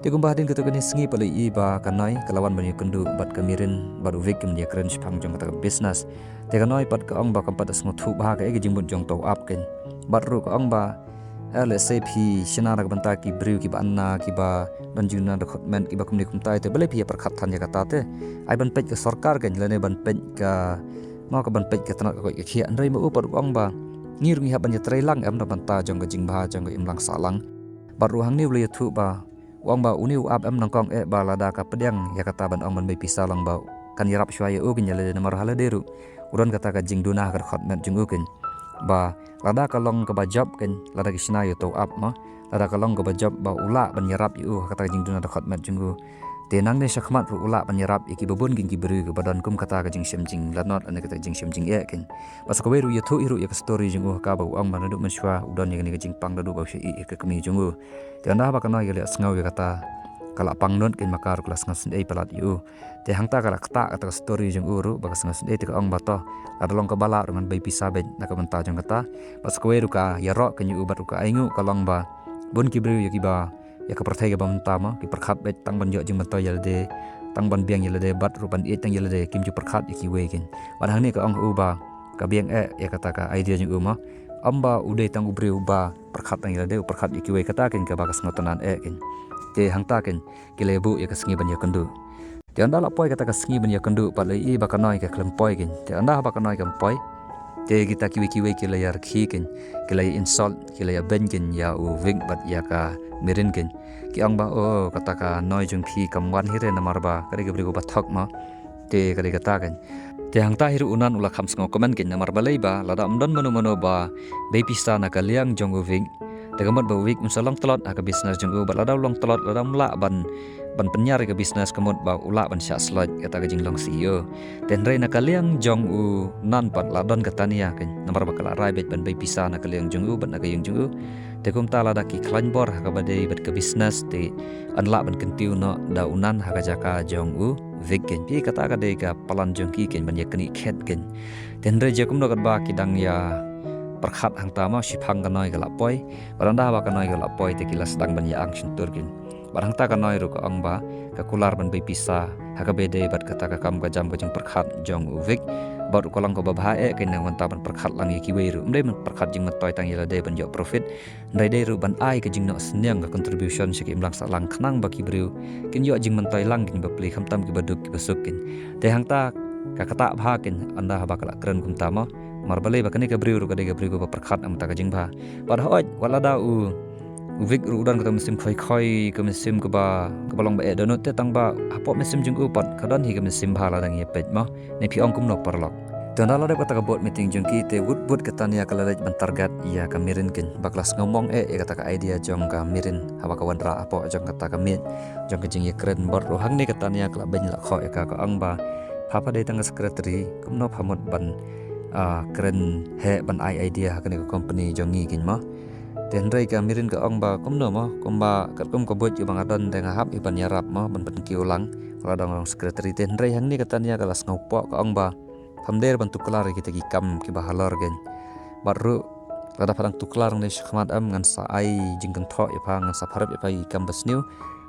Te kumba hadien katto katne sngi pat la ïohi ba ka Noi ka la wan ban ïakynduh bad ka Mirin bad u Vic, kin ïakren shaphang jong kata ka business. Te ka Noi pat ka ong ba kam pat da sngewthuh bha kaei ka jingmut jong uta u app kein. Bad ruh ka ong ba, eh, lehse phi shna na ka bynta ki briew kiba anna, kiba don jingduna dkhot met, kiba kumne kumtai, te balei phi ïa pyrkhat than ïa kata te? Ai ban peit ka sorkar kein, lane ban peit ka, mo, ka ban peit ka tnat ka koit ka khiah. Hynrei mo u pat u ong ba ngi ruh ngi hap ban ïatrei lang em na ka bynta jong ka jingbha jong ka imlang sahlang. Bad ruh hangne u la ïathuh ba, u ong ba une u app em nyngkong eh ba lada ka pdiang ïa kata ban ong ban bei pisa lang ba kan ïarap shuwa ïa u kein ïa lade, namar ha lade ruh u don kata ka jingduna ha ka dkhot met jong u kein. Ba lada ka long kaba jop kein, lada ki shna ïa uta u app mo, lada ka long kaba jop ba u lah ban ïarap ïa u ha kata ka jingduna dkhot met jong u. Te nangne shakhmat ruh u lah ban ïarap ïa kiba bun kein ki briew kiba don kum kata ka jingshem jinglanot lane kata ka jingshem jingeh kein. Bad sa kawei ruh ïathuh hi ruh ïa ka story jong u ha kaba u ong ba naduh mynshuwa u don ïa kane ka jingpang naduh ba u shah ïeh ïa ka kmie jong u. Te ynda ba ka Noi ka la ïohsngew ïa kata, ka la pang nud kein, ma ka ruh ka la sngewsynei palat ïa u. Te hangta ka la ktah kata ka story jong u ruh ba ka sngewsynei, te ka ong ba to, lada long kaba lah ruh ngan bei pisa beit na ka bynta jong kata. Bad sa kawei ruh ka ïaroh kein ïa u bad ruh ka ainguh ka long ba bun ki briew ïa kiba, ïa ka pyrthei kaba mynta mo, ki pyrkhat beit tang ban ïoh jingmyntoi ïa lade, tang ban biang ïa lade, bad ruh ban ïeit tang ïa lade, kim ju pyrkhat ïa kiwei kein. Bad hangne ka ong ha u ba ka biang eh ïa kata ka idea jong u mo. Ym ba u dei tang u briew uba pyrkhat tang ïa lade, u pyrkhat ïa kiwei, kata kein kaba ka sngewtynnad eh kein. Te hangta kein ki la ïa buh ïa ka sngi ban ïakynduh. Te ynda la poi kata ka sngi ban ïakynduh pat la ïohi ba ka Noi ka khlem poi kein. Te ynda haba ka Noi kam poi, te kita kiwei kiwei ki la ïa rkhie kein, ki la ïa insult, ki la ïa beiñ kein ïa u Vic bad ïa ka Mirin kein. Ki ong ba, oh, kata ka Noi jong phi kam wan hi re, namar ba ka dei ka briew kaba thok mo. Te ka dei kata kein. Te hangta hi ruh u Nan u la kham sngew kmen kein, namar balei ba lada ym don mano mano ba bei pisa na ka liang jong u Vic, te ka mut ba u Vic un sa long tlot ha ka business jong u, bad lada u long tlot, lada um lah ban, ban pynïar ïa ka business, ka mut ba u lah ban shah slot ïa kata ka jinglong C E O. Te hynrei na ka liang jong u Nan pat la don ka Tania kein, namar ba ka la rai beit ban bei pisa na ka liang jong u bad na ka ïing jong u. Te kumta lada ki khlaiñ bor ha kaba dei bad ka business te yn lah ban kyntiew noh da u Nan ha ka jaka jong u Vic kein. Phi kata ka dei ka plan jong ki kein ban ïa knieh khet kein. Te hynrei je kumno katba ki dang ïa pyrkhat hangta mo, shiphang ka noi ka la poi. Bad ynda ba ka noi ka la poi te ki la sdang ban ïa ang shyntur kein. Bad hangta ka noi ruh ka ong ba ka kular ban bei pisa ha kaba dei bad kata ka kam ka jam ka jingpyrkhat jong u Vic. Bad ruh ka long kaba bha eh kein nangta ban pyrkhat lang ïa kiwei ruh. Ym dei ban pyrkhat jingmyntoi tang ïa lade ban ïoh profit. Hynrei dei ruh ban ai ka jingnoh synñiang, ka contribution sha ka imlang sahlang khnang ba ki briew kin ïoh jingmyntoi lang, kin ba plie khamtam kiba duk kiba suk kein. Te hangta ka ktah bha kein ynda haba ka la kren kumta mo. Namar balei ba kane ka briew ruh ka dei ka briew kaba pyrkhat namar kata ka jingbha. Bad hooid wat lada u u Vic ruh u don kata ka mynsiem khoi khoi, ka mynsiem kaba kaba long ba eh dohnud, te tang ba hapoh mynsiem jong u pat ka don hi ka mynsiem bha lada ngi peit mo. Ne phi ong kumno paralok? Te ynda la dep kata ka board meeting jong ki te wut wut ka Tania ka la leit ban target ïa ka Mirin kein, ba ka la sngew mong eh ïa kata ka idea jong ka Mirin haba ka wanrah hapoh jong kata ka miej jong ka jingïakren. Bad ruh hangne ka Tania ka la beiñ la khoh ïa ka, ka ong ba, pha pha dei tang ka secretary, kumno pha mut ban ah, kren heh ban ai idea ha kane ka company jong ngi kein mo. Te hynrei ka Mirin ka ong ba kumno mo, kumba katkum ka buit kaba nga don te nga hap hi ban ïarap mo, ban pynkiew lang, ka la dang long secretary. Te hynrei hangne ka Tania ka la sngewpoh, ka ong ba pham dei ban tuklar ïa kita ki kam kiba halor kein. Bad ruh lada pha dang tuklar ne shakhmat em, ngan sa ai jingkynthoh ïa pha, ngan sa pharep ïa pha ïa ki kam ba sniew.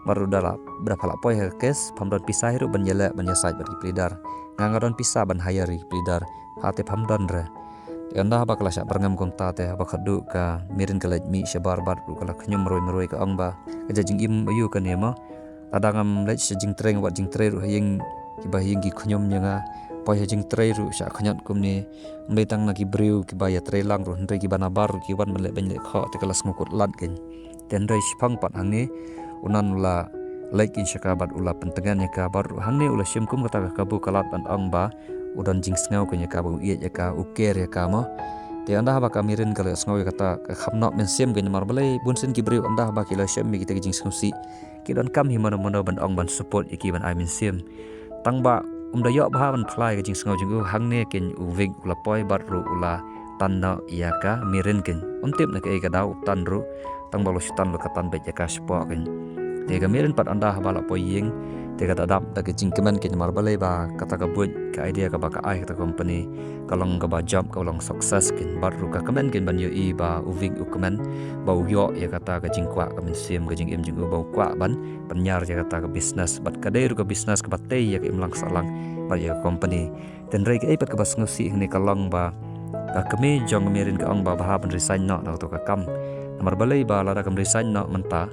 Bad ruh da la, da pha la poi ha ka case, pham don pisa hi ruh ban ïaleh ban ïasaid bad ki pleader. Nga nga don pisa ban hire ïa ki pleader. Pha te pham don re. Te ynda haba ka la shah byrngem kumta te haba khadduh ka Mirin ka leit mih shabar bad ruh ka la khñium marwei marwei, ka ong ba ka jait jingim aïu kane mo. Lada ngam leit sha jingtrei, wat jingtrei ruh ha ïing kiba ha ïing ki khñium ïa nga. Poi ha jingtrei ruh shah khñiot kumne. Ym dei tang na ki briew kiba ïatrei lang ruh, hynrei kiba nabar ruh ki wan ban leh beiñ leh khoh, te ka la sngewkut lad kein. Te hynrei shiphang pat hangne u Nan u la leit kein sha ka bad u la pyntngen ïa ka, bad ruh hangne u la shim kum kata ka kabu ka lad ban ong ba u don jingsngew kein ïa ka, ba u ïeit ïa ka, u care ïa ka mo. Te ynda haba ka Mirin ka la sngew ïa kata ka kham noh mynsiem kein, namar balei bunsien ki briew ynda haba ki la shem ïa kita ki jingsngewsih ki donkam hi mano mano ban ong ban support ïa ki, ban ai mynsiem. Tang ba um da ïoh bha ban phla ïa ka jingsngew jong u, hangne kein u Vic u la poi bad ruh u la tan noh ïa ka Mirin kein. Um tip na kaei ka daw u tan ruh, tang ba u la shu tan, u la ka tan beit ïa ka shapoh kein. Te ka Mirin pat ynda haba la poi ïing te ka da dap da ka jingkmen kein, namar balei ba kata ka buit, ka idea kaba ka ai ha kata ka company ka long kaba jop, ka long success kein. Bad ruh ka kmen kein ban ïohi ba u Vic u kmen, ba u ïoh ïa kata ka jingkwah ka mynsiem, ka jingim jong u, ba u kwah ban pynïar ïa kata ka business, bad ka dei ruh ka business kaba tei ïa ka imlang sahlang bad ïa ka company. Te hynrei kaei pat kaba sngewsih hangne ka long ba ka kmie jong ka Mirin ka ong ba bha ban resign noh na kato ka kam. Namar balei ba lada kam resign noh mynta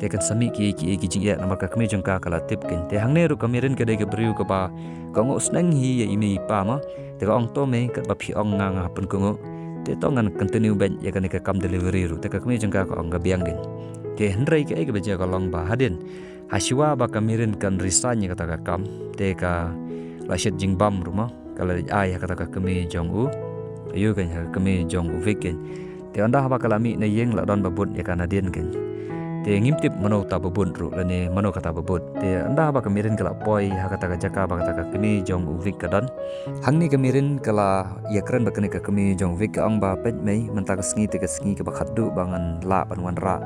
te kan sa mih kiei kiei ki jingeh, namar ka kmie jong ka ka la tip kein. Te hangne ruh ka Mirin ka dei ka briew kaba ka nguh sneng hi ïa i mei i pa mo. Te ka ong, to mei, katba phi ong nga nga hap pynkynguh, te to ngan continue beit ïa kane ka kam delivery ruh. Te ka kmie jong ka ka ong ka biang kein. Te hynrei kaei kaba jia ka long ba hadien, hashuwa ba ka Mirin kan resign ïa kata ka kam, te ka la shet jingbam ruh mo, ka la leit ai ha kata ka kmie jong u, aïu kein, ha ka kmie jong u Vic kein. Te ynda haba ka la mih na ïing la don ba bud ïa ka nadien kein. Te ngim tip mano uta ba bud ruh lane mano kata ba bud. Te ynda haba ka Mirin ka la poi ha kata ka jaka ba kata ka kmie jong u Vic ka don, hangne ka Mirin ka la ïakren bad kane ka kmie jong u Vic, ka ong ba, peit mei, mynta ka sngi te ka sngi kaba khadduh ba ngan lah ban wanrah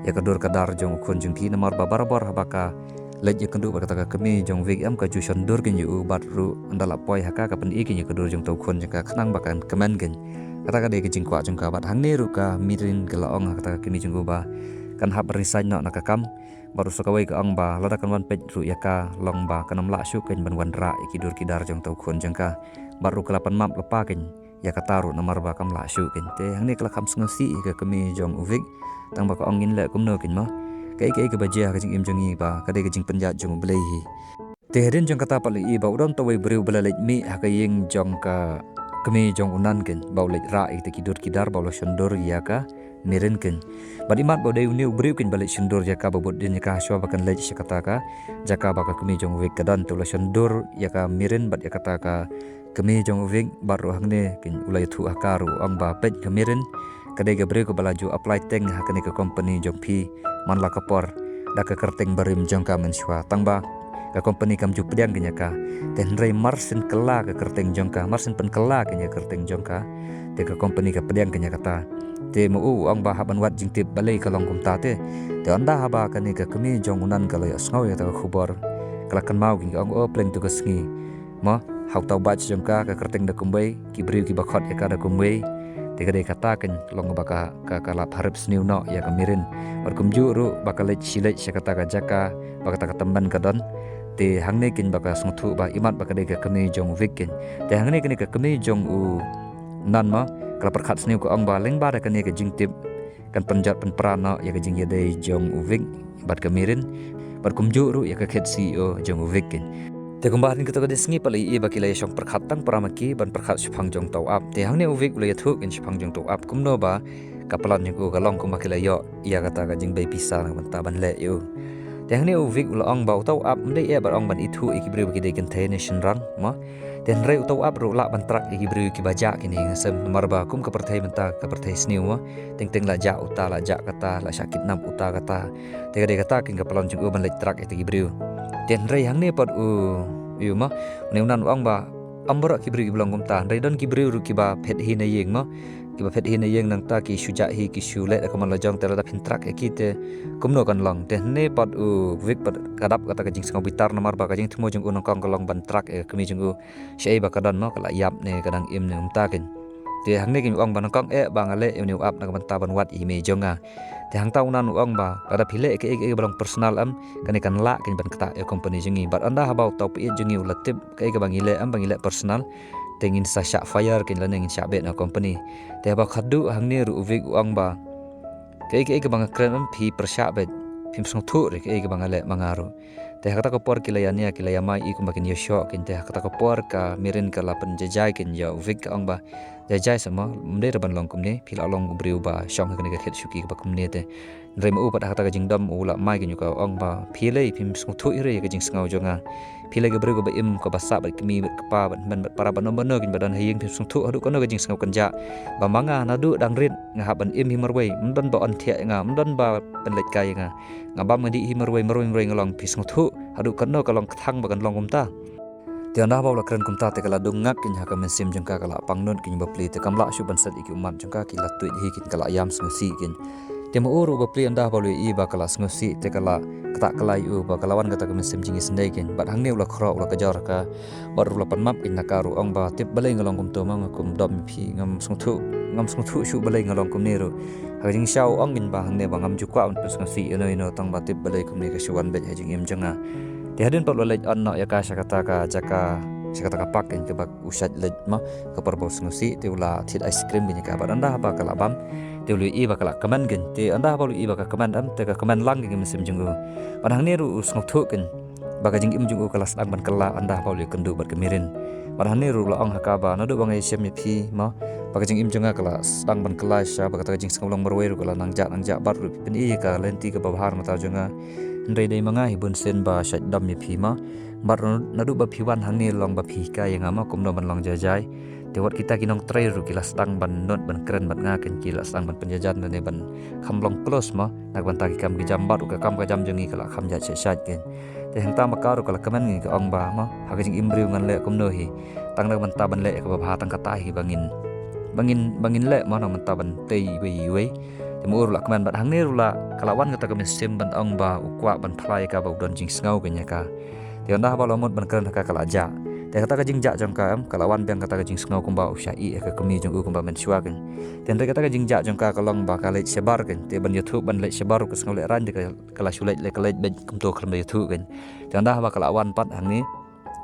ïa ka dur ka dar jong u khun jong phi, namar ba barabor haba ka leit ïakynduh bad kata ka kmie jong u Vic em, ka ju shon dur kein ïa u, bad ruh ynda la poi ha ka, ka pyni kein ïa ka dur jong uta u khun jong ka khnang ba kan kmen kein. Kata ka dei ka jingkwah jong ka. Bad hangne ruh ka Mirin ka la ong ha kata ka kmie jong u ba kan hap resign noh na ka kam. Bad ruh sa kawei ka ong ba lada kan wan peit ruh ïa ka long ba kan ym lah shuh kein ban wanrah ïa ki dur ki dar jong uta u khun jong ka. Bad ruh ka la pan map lypa kein ïa kata ruh namar ba kam lah shuh kein. Te hangne ka la kham sngewsih ïa ka kmie jong u Vic, tang ba ka ong, ngin leh kumno kein mo. Kaei kaei kaba jia ha ka jingim jong ngi ba ka dei ka jingpynjot jong U Blei hi. Te hadien jong kata pat la i ba u don uta uwei u briew ba la leit mih ha ka ïing jong ka kmie jong u Nan kein, ba u leit rah ïa kita ki dur ki dar, ba u la shon dur ïa ka Mirin kein. Bad imat ba u dei une u briew kein ba leit shon dur ïa ka, ba bud dien ïa ka hashuwa ba kan leit sha kata ka jaka ba ka kmie jong u Vic ka don, te u la shon dur ïa ka Mirin bad ïa kata ka kmie jong u Vic. Bad ruh hangne kein u la ïathuh ha ka ruh, u ong ba, peit ka Mirin ka dei ka briew kaba la ju apply teng ha kane ka company jong phi man la ka por da ka kyrteng barim jong ka mynshuwa, tang ba ka company kam ju pdiang kein ïa ka. Te hynrei mar syn kylla ka kyrteng jong ka, mar syn pynkylla kein ïa ka kyrteng jong ka, te ka company ka pdiang kein ïa kata. Te ma u u ong ba hap ban wad jingtip balei ka long kumta te. Te ynda haba kane ka kmie jong u Nan ka la ïohsngew ïa kata ka khubor, ka la kynmaw keiñ ka ong, o pleng tu ka sngi. Mo, ha uta u batch jong ka ka kyrteng da kumwei, ki briew kiba khot ïa ka da kumwei. Te ka dei kata keiñ ka long ba ka, ka, ka la pharep sniew noh ïa ka Mirin. Bad kumjuh ruh ba ka leit shi leit sha kata ka jaka ba kata ka tymmen ka don. Te hangne keiñ ba ka sngewthuh ba imat ba ka dei ka kmie jong u Vic keiñ. Te hangne kane ka kmie jong u Nan mo, ka la pyrkhat sniew ka ong ba lyngba da kane ka jingtip kan pynjot pynpra noh ïa ka jingïadei jong u Vic bad ka Mirin, bad kumjuh ruh ïa ka khet C E O jong u Vic keiñ. Te kumba hadien kata ka dei sngi pat la ïohi ba ki la ïashong pyrkhat tang para ma ki ban pyrkhat shaphang jong uta u app. Te hangne u Vic u la ïathuh keiñ shaphang jong uta u app kumno ba ka plan jong u ka long kumba ki la ïoh ïa kata ka jingbei pisa na ka bynta ban leh ïa u. Te hangne u Vic u la ong ba uta u app ym dei eh ban ong ban ithuh ïa ki briew ba ki dei kynthei ne shynrang mo. Te hynrei uta u app ruh lah ban track ïa ki briew kiba jah kine ïing sem, namar ba kum ka pyrthei mynta ka pyrthei sniew mo. Teng teng la jah uta, la jah kata, la shah kidnap uta kata. Te ka dei kata keiñ ka plan jong u ban leit track ïa kita ki briew. Te hynrei hangne pat u, u ma, une u Nan u ong ba ym baroh ki briew kiba long kumta, hynrei don ki briew ruh kiba phet hi na ïing mo. Kiba phet hi na ïing nangta ki shu jah hi, ki shu leh da ka mon la jong, te lada phin track ïa ki te kumno kan long. Te hangne pat u Vic pat ka dap kata ka jingsngew bitar, namar ba ka jingthmu jong u nyngkong ka long ban track ïa ka kmie jong u shaei ba ka don mo, ka la ïap ne ka dang im ne kumta keiñ. Te hangne keiñ u ong ba nyngkong eh ba nga leh ïa une u app na ka bynta ban wad ïa i mei jong nga. Te hangta u Nan u ong ba lada phi leh kaei kaei ba long personal em, kane kan lah keiñ ban ktah ïa company jong ngi. Bad ynda haba uta u paieit jong ngi u la tip kaei kaba ngi leh em, ba ngi leh personal, te ngin sa shah fire keiñ lane ngin shah beh na company. Te haba khatduh hangne ruh u Vic u ong ba kaei kaei kaba nga kren em phi pyrshah beit, phim sngewthuh ruh kaei kaba nga leh ma nga ruh. Te ha kata ka por ki la ïania, ki la ïamai i kumba kin ïashoh keiñ. Te ha kata ka por ka Mirin ka la pynjajai keiñ ïa u Vic, ka ong ba, jajai sa mo, ym dei ruh ban long kumne, phi la long u briew ba shong ha kane ka khet shuki kaba kumne te. Hynrei ma u pat ha kata ka jingdom u la mai keiñ u ka ong ba, phi lei phim sngewthuh hi ruh ïa ka jingsngew jong nga. Phi lei ka briew kaba im, kaba sah bad kmie bad kpa bad hynmen bad para bad nongmano keiñ ba don ha ïing, phim sngewthuh haduh kano ka jingsngew kynjah. Ba ma nga naduh dang rit nga hap ban im hi marwei, ym don ba yn thiah ïa nga, ym don ba pynleit kai ïa nga. Nga bam nga dih hi marwei, marwei marwei nga long, phi sngewthuh haduh katno ka long kthang ba kan long kumta. Te ynda haba u la kren kumta te ka la dung ngak keiñ ha ka mynsiem jong ka, ka la pang nud keiñ bapli, te kam lah shuh ban set ïa ki ummat jong ka, ki la tuid hi keiñ, ka la ïam sngewsih keiñ. Te ma u ruh bapli ynda haba u la ïohi ba ka la sngewsih te ka la ktah kylla ïa u, ba ka la wan kata ka mynsiem jingisynei keiñ. Bad hangne u la khroh, u la kajor ha ka, bad ruh u la pan map keiñ na ka ruh, ong ba tip balei nga long kumto ma, nga kum dom ïa phi, ngam sngewthuh, ngam sngewthuh shuh balei nga long kumne ruh. Ha ka jingshisha u ong keiñ ba hangne ba ngam ju kwah ban pynsngewsih ïano ïano, tang ba tip balei kumne ka shu wan beit ha jingim jong nga. Te hadien pat u la leit on noh ïa ka sha kata ka jaka, sha kata ka park keiñ kaba u shait leit ma, ka por ba u sngewsih, te u la thied ice cream keiñ ïa ka. Bad ynda haba ka la bam te u la ïohi ba ka la kmen keiñ. Te ynda haba u la ïohi ba ka kmen em, te ka kmen lang keiñ ka mynsiem jong u. Bad hangne ruh u sngewthuh keiñ ba ka jingim jong u ka la sdang ban kylla ynda haba u la ïakynduh bad ka Mirin. Bad hangne ruh u la ong ha ka ba naduh ba nga ïashem ïa phi ma, ba ka jingim jong nga ka la sdang ban kylla shisha, ba kata ka jingsngew long marwei ruh ka la nang jah nang jah, bad ruh phi pyni ïa ka lynti kaba bha na ka bynta jong nga. Hynrei dei ma nga hi bunsien ba shait dom ïa phi ma. Bad naduh ba phi wan hangne long ba phi hikai ïa nga ma kumno ban long jajai. Te wat kita ki nongtrei ruh ki la sdang ban nud ban kren bad nga keiñ, ki la sdang ban pynjajan lane ban kham long close ma, na ka bynta ki kam ki jam, bad ruh ka kam ka jam jong ngi ka la kham jait shait shait keiñ. Te hangta ma ka ruh ka la kmen keiñ, ka ong ba ma, ha ka jingim briew ngan leh kumno hi. Tang na ka bynta ban leh ïa kaba bha, tang kata hi ba ngin, ba ngin, ba ngin leh ma, na ka bynta ban tei iwei iwei. Te ma u ruh la kmen, bad hangne ruh la ka la wan kata ka mynsiem ban ong ba u kwah ban phla ïa ka ba u don jingsngew keiñ ïa ka. Te ynda haba u la mut ban kren ha ka, ka la jah. Te kata ka jingjah jong ka em, ka la wan biang kata ka jingsngew kumba u shah ïeh ïa ka kmie jong u kumba mynshuwa keiñ. Te hynrei kata ka jingjah jong ka ka long ba ka leit shabar keiñ. Te ban ïathuh ban leit shabar ruh ka sngew lehraiñ, te ka, ka la shu leit, leit, ka leit beit kumto khlem da ïathuh keiñ. Te ynda haba ka la wan pat hangne,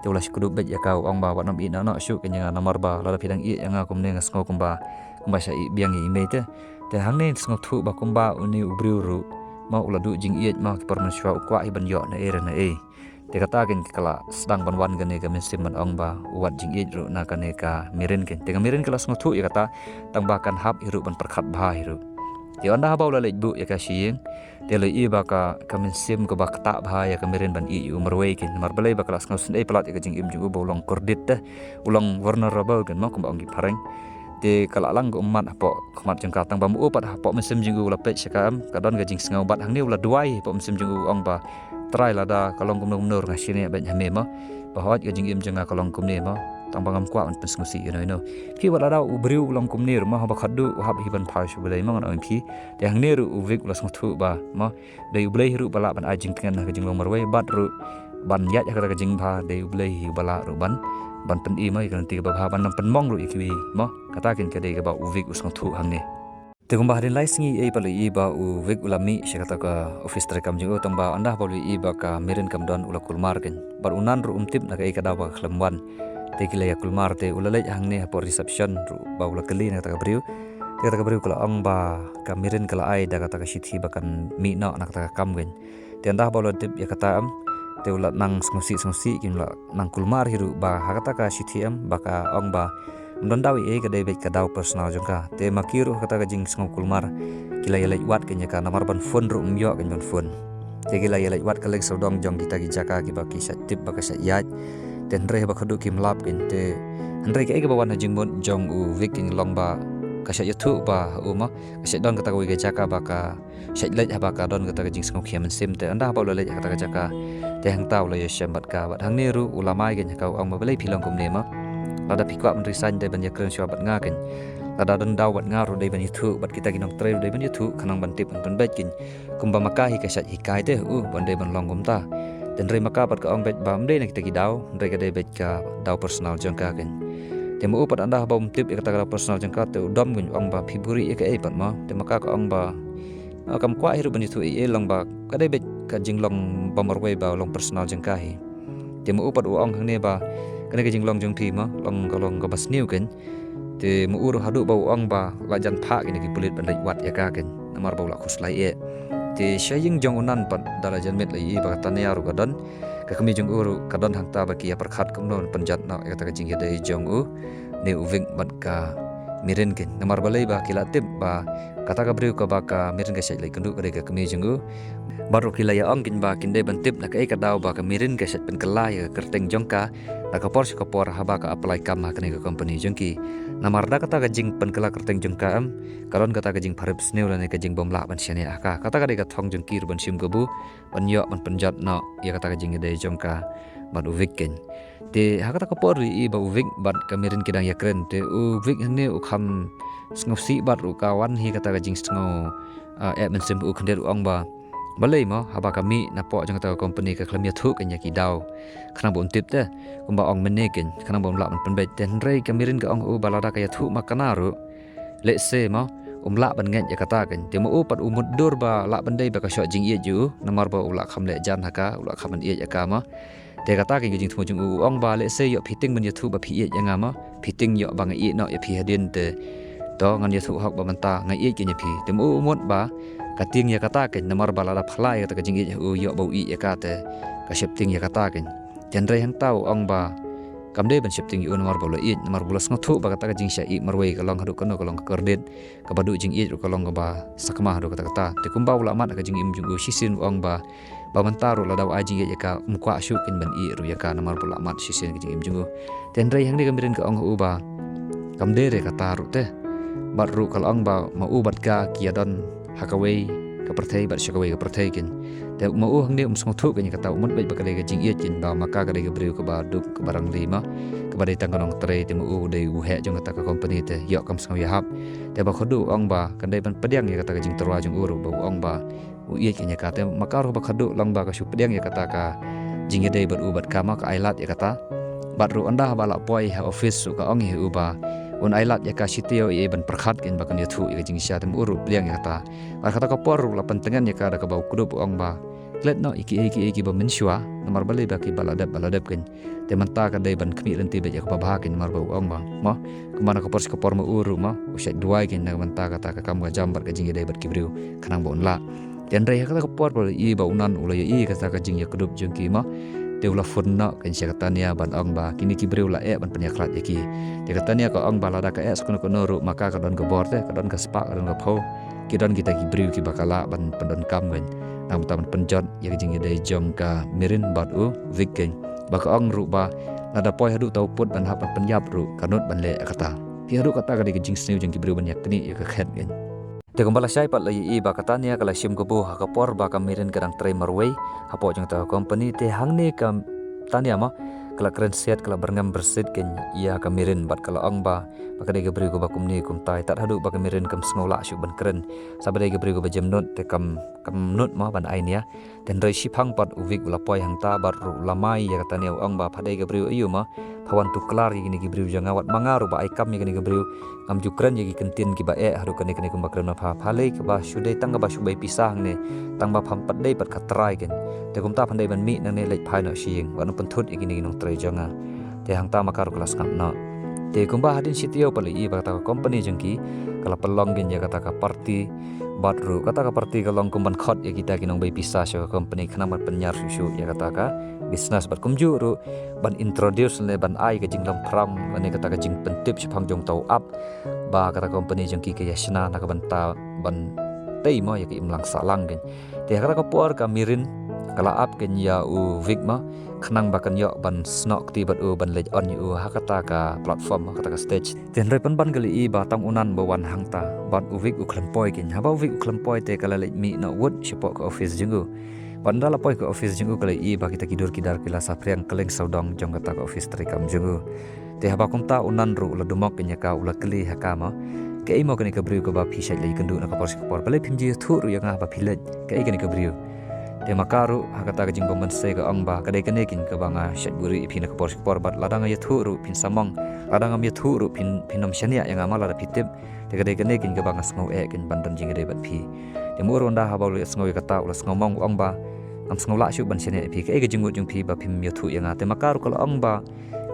te u la shu kdup beit ïa ka, u ong ba wat nym ïeh noh noh shuh keiñ ïa nga, namar ba lada phi dang ïeh ïa nga kumne nga sngew kumba, kumba shah ïeh biang ïa i mei te. Te hangne sngewthuh ba kumba une u briew ruh ma u la duh jingïeit ma, ki por mynshuwa u kwah hi ban ïoh na ei re na ei. Te kata keiñ ka la sdang ban wan kane ka mynsiem ban ong ba u wad jingïeit ruh na kane ka Mirin keiñ. Te ka Mirin ka la sngewthuh ïa kata, tang ba kan hap hi ruh ban pyrkhat bha hi ruh. Te ynda haba u la leit buh ïa ka sha ïing, te u la ïohi ba ka, ka mynsiem kaba ktah bha ïa ka Mirin ban ïeh ïa u marwei keiñ. Namar balei? Ba ka la sngewsynei palat ïa ka jingim jong u ba u long kordit te, u long vulnerable keiñ ma, kumba ong ki phareng. Te ka la lang ka ummat hapoh khmat jong ka, tang ba ma u pat hapoh mynsiem jong u u la peit sha ka em, ka don ka jingsngew, bad hangne u la duwai hapoh mynsiem jong u, u ong ba, Trai, lada ka long kumno kumno ruh nga shaniah beit ha me ma. Ba hooid ka jingim jong nga ka long kumne ma. tang ba ngam kwah ban pynsngewsih ïa no ïa no. Phi wat lada u briew u long kumne ruh mo, haba khadduh u hap hi ban phai sha U Blei mo, ngan ong ïa phi. Te hangne ruh u Vic u la sngewthuh ba mo, dei U Blei hi ruh ba lah ban ai jingtngen ha ka jinglong marwei, bad ruh ban ïaid ha kata ka jingbha, dei U Blei hi ba lah ruh ban, ban pyni mo ïa ka lynti kaba bha, ban nang pynmong ruh ïa kiwei mo. Kata keiñ ka dei kaba u Vic u sngewthuh hangne. Te kumba hadien lai sngi ei pat la ïohi ba u Vic u la mih sha kata ka office treikam jong u, tang ba ynda ba u la ïohi ba ka Mirin kam don, u la kulmar keiñ. Bad u Nan ruh um tip na kaei ka daw ba ka khlem wan. Te ki la ïa kulmar, te u la leit hangne hapoh reception ruh ba u la kylli na kata ka briew. Te kata ka briew ka la ong ba ka Mirin ka la ai da kata ka shithi ba kan mih noh na kata ka kam keiñ. Te ynda ba u la tip ïa kata em, te u la nang sngewsih sngewsih, ki la nang kulmar hi ruh ba ha kata ka shithi em ba ka ong ba ym don daw ei ei, ka dei beit ka daw personal jong ka. Te ma ki ruh ha kata ka jingsngew kulmar ki la ïa leit wad keiñ ïa ka, namar ban phone ruh ym ïoh keiñ ban phone. Te ki la ïa leit wad kylleng sawdong jong kita ki jaka kiba ki shait tip ba ka shait ïaid. Te hynrei haba khadduh kim lap keiñ, te hynrei kaei kaba wan ha jingmut jong u Vic keiñ long ba ka shait ïathuh ba ha u mo, ka shait don kata kawei ka jaka ba ka shait leit haba ka don kata ka jingsngewkhia mynsiem. Te ynda haba u la leit ha kata ka jaka, te hangta u la ïashem bad ka, bad hangne ruh u la mai keiñ ha ka, u ong ba balei phi long kumne mo. Lada phi kwah ban resign dei ban ïakren shuwa bad nga keiñ. Lada don daw bad nga ruh dei ban ïathuh, bad kita ki nongtrei ruh dei ban ïathuh, khnang ban tip ban pynbeit keiñ. Kumba ma ka hi ka shait hikai te u ban dei ban long kumta. Te hynrei ma ka pat ka ong beit ba ym dei na kita ki daw, hynrei ka dei beit ka daw personal jong ka keiñ. Te ma u pat ynda haba um tip ïa kata ka daw personal jong ka, te u dom keiñ, u ong ba phi buhrieh ïa kaei pat mo. Te ma ka ka ong ba, ah, kam kwah hi ruh ban ïathuh ei ei, long ba ka dei beit ka jinglong ba marwei ba long personal jong ka hi. Te ma u pat u ong hangne ba kane ka jinglong jong phi mo, long ka long kaba sniew keiñ. Te ma u ruh haduh ba u ong ba la jan phah keiñ ki pulit ban leit wad ïa ka keiñ, namar ba u la khuslai eh. Te sha ïing jong u Nan pat da la jan miet la ïohi ba ka Tania ruh ka don, ka kmie jong u ruh ka don hangta, ba ki ïa pyrkhat kumno ban pynjot noh ïa kata ka jingïadei jong u ne u Vic bad ka Mirin keiñ. Namar balei ba ki la tip ba kata ka briew kaba ka Mirin ka shait leit kynduh ka dei ka kmie jong u. Bad ruh ki la ïa ong keiñ ba kin dei ban tip na kaei ka daw ba ka Mirin ka shait pynkylla ïa ka kyrteng jong ka na ka por sha ka por haba ka apply kam ha kane ka company jong ki. Namar da kata ka jingpynkylla kyrteng jong ka em, ka don kata ka jingpharip sniew lane ka jingbymlah ban shaniah ha ka. Kata ka dei ka thong jong ki ruh ban shim kabu, ban ïoh ban pynjot noh ïa kata ka jingïadei jong ka bad u Vic keiñ. Te ha kata ka por ruh ïohi ba u Vic bad ka Mirin ki dang ïakren, te u Vic hangne u kham sngewsih bad ruh ka wan hi kata ka jingsngew, ah, eh mynsiem, u khyndiat u ong ba balei mo haba ka mih napoh jong kata ka company ka khlem ïathuh keiñ ïa ki daw, khnang ba un tip te, kumba ong mynne keiñ, khnang ba un lah ban pynbeit. Te hynrei ka Mirin ka ong ha u ba lada ka ïathuh ma kane ruh, lehse mo, um lah ban ngeit ïa kata keiñ. Te ma u pat u mutdur ba lah ban dei ba ka shoh jingïeit ïa u, namar ba u la kham leh jan ha ka, u la kham ban ïeit ïa ka mo. Te kata keiñ ka jingthmu jong u, u ong ba lehse ïoh phi tieng ban ïathuh ba phi ïeit ïa nga mo, phi tieng ïoh ba nga ïeh noh ïa phi hadien te. To ngan ïathuh hok ba mynta nga ïeit keiñ ïa phi. Te ma u u mut ba ka tieng ïa kata keiñ, namar ba lada phylla ïa kata ka jingïeit ha u, ïoh ba u ïeit ïa ka te ka sheptieng ïa kata keiñ. Te hynrei hangta u ong ba kam dei ban sheptieng ïa u namar ba u la ïeit, namar ba u la sngewthuh ba kata ka jingshah ïeit marwei ka long haduh kano ka long ka kordit, kaba duh jingïeit ruh ka long kaba sakma haduh katta katta. Te kumba u la mad ha ka jingim jong u, shisien u ong ba, ba mynta ruh lada u ai jingïeit ïa ka, um kwah shuh keiñ ban ïeit ruh ïa ka namar ba u la mad shisien ka jingim jong u. Te hynrei hangne ka Mirin ka ong ha u ba kam dei re kata ruh te. Bad ruh ka la ong ba ma u bad ka ki ïa don ha kawei ka pyrthei bad sha kawei ka pyrthei keiñ. Te ma u hangne um sngewthuh keiñ ïa kata, u mut beit ba ka dei ka jingïeit keiñ ba ma ka ka dei ka briew kaba duk kaba rangli ma, kaba dei tang ka nongtrei, te ma u dei u heh jong kata ka company te ïoh kam sngew ïahap. Te ba khadduh u ong ba kan dei ban pdiang ïa kata ka jingtyrwa jong u ruh ba u ong ba u ïeit keiñ ïa ka. Te ma ka ruh ba khadduh long ba ka shu pdiang ïa kata ka jingïadei bad u bad ka ma, ka ailad ïa kata. Bad ruh ynda ba la poi ha office ruh ka ong ïa u ba un ailad ïa ka, shi taïew ei ei ban pyrkhat keiñ ba kan ïathuh ïa ka jingshisha. Te ma u ruh pdiang ïa kata. Bad kata ka por ruh la pyntngen ïa ka da kaba u kdup u ong ba klet noh ïa kiei kiei kiba mynshuwa, namar balei ba kiba la dep ba la dep keiñ. Te mynta ka dei ban khmih lynti beit ïa kaba bha keiñ namar ba u ong ba, mo, kumba na ka por sha ka por ma u ruh ma u shait duwai keiñ na ka bynta kata ka kam ka jam bad ka jingïadei bad ki briew khnang ba un lah. Te hynrei ha kata ka por ba la ïohi ba u Nan u la ïohi kata ka jingïakdup jong ki ma, te u la phone noh keiñ sha ka Tania ban ong ba kine ki briew la eh ban pynïakhlad ïa ki. Te ka Tania ka ong ba lada ka eh sa kano kano ruh ma ka ka don ka bor te, ka don ka spah, ka don ka phew, ki don kita ki briew kiba ka lah ban pyndonkam keiñ na ka bynta ban pynjot ïa ka jingïadei jong ka Mirin bad u Vic keiñ. Ba ka ong ruh ba lada poi haduh uta u pud ban hap ban pynïap ruh ka nud ban leh ïa kata. Te haduh katta ka dei ka jingsniew jong ki briew ban ïaknieh ïa ka khet keiñ. Te kumba lashai pat la ïohi ba ka Tania ka la shim kabu ha ka por ba ka Mirin ka dang trei marwei hapoh jong kata ka company. Te hangne ka Tania ma, ka la kren siat, ka la byrngem byrsit kein ïa ka Mirin bad ka la ong ba, ba ka dei ka briew kaba kumne kumtai, tad haduh ba ka Mirin kam sngewlah shuh ban kren. Sa ba dei ka briew kaba jem nud te kam, kam nud mo ban ai nia. Te hynrei shiphang pat u Vic u la poi hangta bad ruh u la mai ïa kata nia, u ong ba pha dei ka briew aïu mo, pha wan tuklar ïa kine ki briew jong nga, wat ma nga ruh ba ai kam ïa kine ki briew ngam ju kren ïa ki kyntien kiba eh haduh kane kane kumba kren ma pha. Pha leh kaba shu dei tang kaba shu bai pisa hangne, tang ba pham pat dei pat ka trai kein. Te kumta phan dei ban mih nangne, leit phai noh sha ïing, wat nang pynthut ïa kine ki nongtrei jong nga. Te hangta ma ka ruh ka la sngap noh. Te kumba hadien shi taïew pat la ïohi ba kata ka company jong ki ka la pynlong kein ïa kata ka party, bad ruh kata ka party ka long kum ban khot ïa kita ki nongbai pisa sha ka company khnang ban pynïar shuh shuh ïa kata ka business, bad kumjuh ruh ban introduce ne ban ai ka jinglong phram ne kata ka jingpyntip shaphang jong uta u app ba kata ka company jong ki ka ïa shna na ka bynta ban tei mo ïa ka imlang sahlang kein. Te ha kata ka por ka Mirin ka la ap kein ïa u Vic mo, khnang ba kan ïoh ban snoh kti bad u, ban leit on ïa u ha kata ka platform, ha kata ka stage. Te hynrei pynban ka la ïohi ba tang u Nan ba wan hangta, bad u Vic u khlem poi kein. Haba u Vic u khlem poi te ka la leit mih noh wut shapoh ka office jong u. Bad ynda la poi ka office jong u ka la ïohi ba kita ki dur ki dar ki la saphriang kylleng sawdong jong kata ka office treikam jong u. Te haba kumta u Nan ruh u la dumok kein ïa ka, u la kylli ha ka mo, kaei mo kane ka briew kaba phi shait la ïakynduh na ka por sha ka por, balei phim ju ïathuh ruh ïa nga haba phi leit, kaei kane ka briew? Te ma ka ruh ha kata ka jingbym mynsiem ka ong ba ka dei kane kein kaba nga shait buhrieh ïa phi na ka por sha ka por, bad lada nga ïathuh ruh phin samong, lada ngam ïathuh ruh phin, phin ym shaniah ïa nga mo lada phi tip. Te ka dei kane kein kaba nga sngew eh kein ban don jingïadei bad phi. Te ma u ruh ynda haba u la sngew ïa kata u la sngewmong, u ong ba ngam sngewlah shuh ban shaniah ïa phi, kaei ka jingmut jong phi ba phim ïathuh ïa nga? Te ma ka ruh ka la ong ba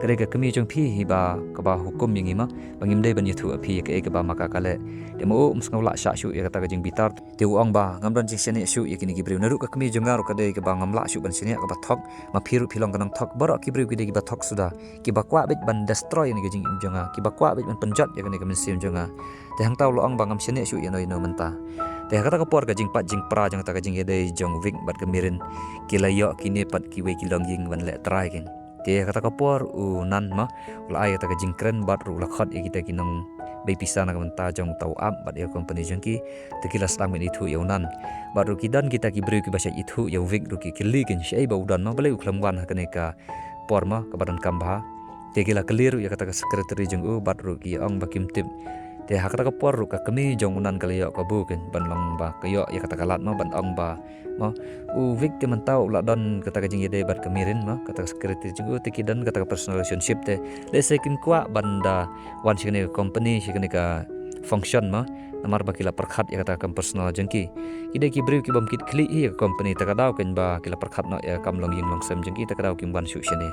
ka dei ka kmie jong phi hi ba kaba hukum ïa ngi mo, ba ngim dei ban ïathuh ïa phi ïa kaei kaba ma ka ka leh. Te ma u um sngewlah shah shuh ïa kata ka jingbitar. Te u ong ba ngam don jingshaniah shuh ïa kine ki briew, naduh ka kmie jong nga ruh ka dei kaba ngam lah shuh ban shaniah, kaba thok. Ma phi ruh phi long ka nongthok, baroh ki briew ki dei kiba thok suda, kiba kwah beit ban destroy ïa kane ka jingim jong nga, kiba kwah beit ban pynjot ïa kane ka mynsiem jong nga. Te hangta u la ong ba ngam shaniah shuh ïano ïano mynta. Te ha kata ka por ka jingpait jingpra jong kata ka jingïadei jong u Vic bad ka Mirin ki la ïoh kine pat kiwei ki longïing ban leh trai kein. Te ha kata ka por u Nan mo u la ai kata ka jingkren bad ruh u la khot ïa kita ki nongbai pisa na ka bynta jong uta u app bad ïa ka company jong ki. Te ki la sdang ban ithuh ïa u Nan. Bad ruh ki don kita ki briew kiba shait ithuh ïa u Vic ruh ki kylli kein shaei ba u don mo, balei u khlem wan ha kane ka por mo kaba donkam bha. Te ki la kylli ruh ïa kata ka secretary jong u bad ruh ki ong ba kim tip. Te ha kata ka por ruh ka kmie jong u Nan ka la ïoh kabu kein ban long ba ka ïoh ïa kata ka lad mo ban ong ba mo u Vic te mynta u la don kata ka jingïadei bad ka Mirin mo, kata ka secretary jong u, te ki don kata ka personal relationship, te lehse kim kwah ban da wan sha kane ka company, sha kane ka function mo, namar ba ki la pyrkhat ïa kata ka kam personal jong ki. Ki dei ki briew kibym kit khlieh hi ïa ka company, te ka daw kein ba ki la pyrkhat noh ïa ka kam longïing longsem jong ki, te ka daw kim wan shuh shane.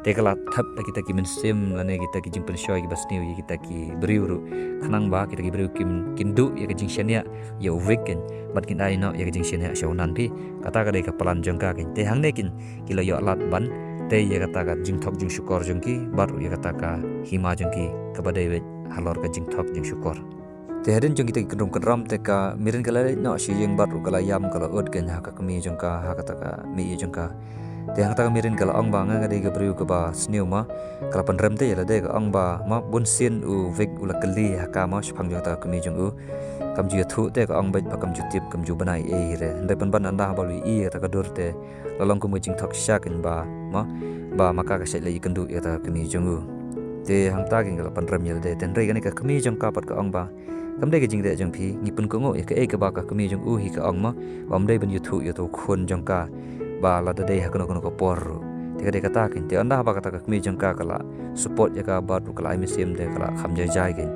Te ka la thep da kita ki mynsiem lane kita ki jingpynshoi kiba sniew ïa kita ki briew ruh, khnang ba kita ki briew kin, kin duh ïa ka jingshaniah ïa u Vic kein, bad kin ai noh ïa ka jingshaniah sha u Nan phi. Kata ka dei ka plan jong ka kein. Te hangne kein ki la ïoh lad ban tei ïa kata ka jingthok jingshukor jong ki bad ruh ïa kata ka hima jong ki kaba dei beit halor ka jingthok jingshukor. Te hadien jong kita ki kyndrum kyndram te ka Mirin ka la leit noh sha ïing bad ruh ka la ïam, ka la ud kein ha ka kmie jong ka, ha kata ka mei jong ka. Te ha kata ka Mirin ka la ong ba nga ka dei ka briew kaba sniew mo. Ka la pynrem te ïa lade, ka ong ba mo bunsien u Vic u la kylli ha ka mo shaphang jong kata ka kmie jong u. Kam ju ïathuh, te ka ong beit ba kam ju tip, kam ju bna ei ei hi re. Hynrei pynban ynda haba u la ïohi ïa kata ka dur te la long kum ka jingthok shisha kein ba mo, ba ma ka ka shait la ïakynduh ïa kata ka kmie jong u. Te hangta kein ka la pynrem ïa lade, te hynrei kane ka kmie jong ka pat ka ong ba kam dei ka jingeh jong phi, ngi pynkohnguh ïa kaei kaba ka kmie jong u hi ka ong mo, ba ym dei ban ïathuh ïa uta u khun jong ka ba lada dei ha kano kano ka por ruh. Te ka dei kata kein, te ynda haba kata ka kmie jong ka ka la support ïa ka bad ruh ka la ai mynsiem, te ka la kham jai jai kein.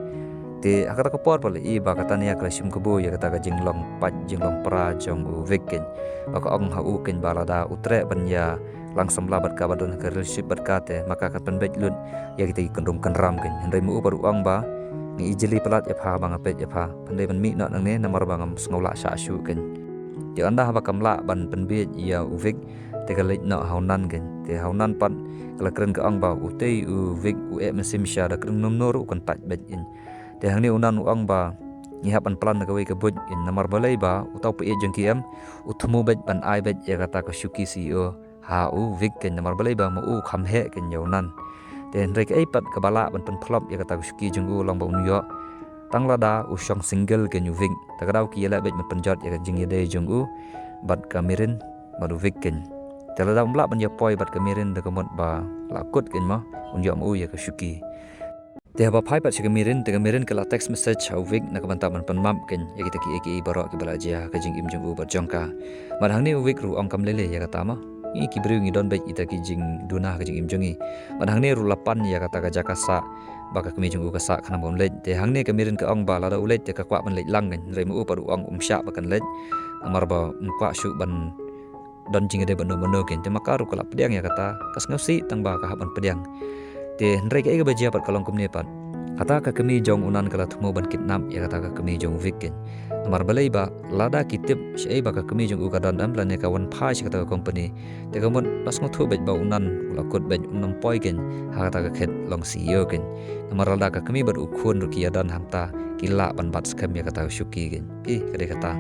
Te ha kata ka por pat la ïohi ba ka Tania ka la shim kabu ïa kata ka jinglong pait jinglong pra jong u Vic kein. Ba ka ong ha u kein ba lada u treh ban ïalang samla bad ka, ba don ka relationship bad ka, te ma ka kan pynbeit lut ïa kita ki kyndrum kyndram kein. Hynrei ma u pat u ong ba nga ijli palat ïa pha ba nga peit ïa pha. Phan dei ban mih noh nangne namar ba ngam sngewlah shah shuh kein. Te ynda haba kam lah ban pynbieit ïa u Vic, te ka leit noh ha u Nan kein. Te ha u Nan pat ka la kren, ka ong ba utei u Vic u eh mynsiem shisha, da kren kumno kumno ruh u kyntait beit kein. Te hangne u Nan u ong ba ngi hap ban plan da kawei ka buit kein, namar balei ba uta u paieit jong ki em, u thmu beit ban ai beit ïa kata ka shuki C E O ha u Vic kein, namar balei ba ma u kham heh kein ïa u Nan. Te hynrei kaei pat kaba lah ban pynphlop ïa kata ka shuki jong u long ba un ïoh tang lada u shong single kein u Vic. Te ka daw ki ïaleh beit ban pynjot ïa ka jingïadei jong u bad ka Mirin bad u Vic kein. Te lada um lah ban ïa poi bad ka Mirin da ka mut ba la kut kein mo, un ïoh ma u ïa ka shuki. Te haba phai pat sha ka Mirin, te ka Mirin ka la text message ha u Vic na ka bynta ban pynmap kein ïa kita kiei kiei baroh kiba la jia ha ka jingim jong u bad jong ka. Bad hangne u Vic ruh u ong kam lei lei ïa kata mo. Ngi ki briew ngi don beit kita ki jingduna ha ka jingim jong ngi. Bad hangne ruh la pan ïa kata ka jaka sah ba ka kmie jong u ka sah khnang ba un leit. Te hangne ka Mirin ka ong ba lada u leit te ka kwah ban leit lang kein. Hynrei ma u pat u ong um shah ba kan leit. Namar ba um kwah shuh ban don jingïadei bad uno uno kein. Te ma ka ruh ka la pdiang ïa kata, ka sngewsih tang ba ka hap ban pdiang. Te hynrei kaei kaba jia pat ka long kumne pat. Kata ka kmie jong u Nan ka la thmu ban kidnap ïa kata ka kmie jong u Vic kein. Namar balei ba lada ki tip shaei ba ka kmie jong u ka don em lane ka wan phai sha kata ka company, te ka mut la sngewthuh beit ba u Nan u la kut beit, um nang poi kein ha kata ka khet long C E O kein. Namar lada ka kmie bad u khun ruh ki ïa don hangta, ki lah ban bat skhem ïa kata ka shuki kein. Phi, ka dei kata.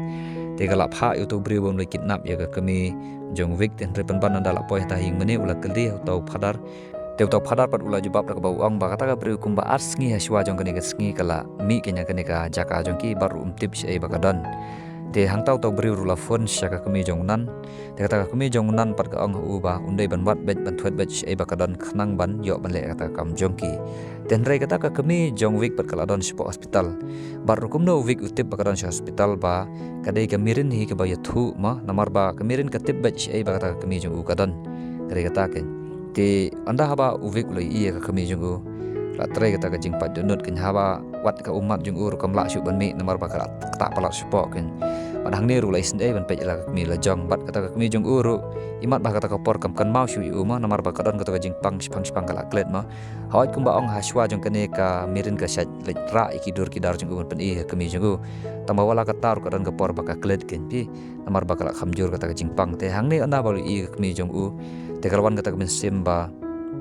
Te ka la phah ïa uto u briew ba un leit kidnap ïa ka kmie jong u Vic, te hynrei pynban ynda la poi hangta ha ïing mane u la kylli ha uto u phadar. Te uto u phadar pat u la jubab da kaba u ong ba kata ka briew kumba ar sngi ha shuwa jong kane ka sngi ka la mih kein ha kane ka jaka jong ki bad ruh um tip shaei ba ka don. Te hangta uto u briew ruh u la phone sha ka kmie jong u Nan. Te kata ka kmie jong u Nan pat ka ong ha u ba un dei ban wad beit, ban thwet beit shaei ba ka don khnang ban ïoh ban leh kata ka kam jong ki. Te hynrei kata ka kmie jong u Vic pat ka la don shapoh hospital. Bad ruh kumno u Vic u tip ba ka don sha hospital ba ka dei ka Mirin hi kaba ïathuh mo, namar ba ka Mirin ka tip beit shaei ba kata ka kmie jong u ka don. Ka dei kata kein. Te ynda haba u Vic u la ïohi ïa ka kmie jong u, la trei kata ka jingpait dohnud kein, haba wad ka ummat jong u ruh kam lah shuh ban mih namar ba ka la ktah palat shapoh kein. Bad hangne ruh la isynei ban peit ïa la ka kmie la jong, bad kata ka kmie jong u ruh, imat ba kata ka por kam kynmaw shuh ïa u mo, namar ba ka don kata ka jingpang, shipang shipang ka la klet mo. Hooid kumba ong ha shuwa jong kane ka Mirin ka shait leit rah ïa ki dur ki dar jong u ban pyni ha ka kmie jong u. Tang ba wat la katta ruh ka don ka por ba ka klet kein, phi, namar ba ka la kham jur kata ka jingpang. Te hangne ynda ba u la ïohi ïa ka kmie jong u, te ka la wan kata ka mynsiem ba,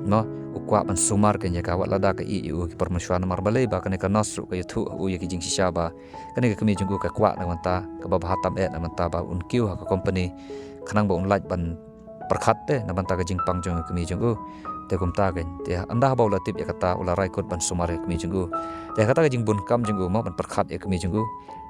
mo, u kwah ban sumar kein ïa ka wat lada ka ïeh ïa u ki por mynshuwa, namar balei ba kane ka nurse ruh ka ïathuh ha u ïa ki jingshisha ba kane ka kmie jong u ka kwah na ka bynta kaba bha tam eh, na ka bynta ba un kiew ha ka company khnang ba un lait ban pyrkhat te na ka bynta ka jingpang jong ka kmie jong u. Te kumta kein, te ynda haba u la tip ïa kata u la rai kut ban sumar ïa ka kmie jong u. Te kata ka jingbun kam jong u mo ban pyrkhat ïa ka kmie jong u.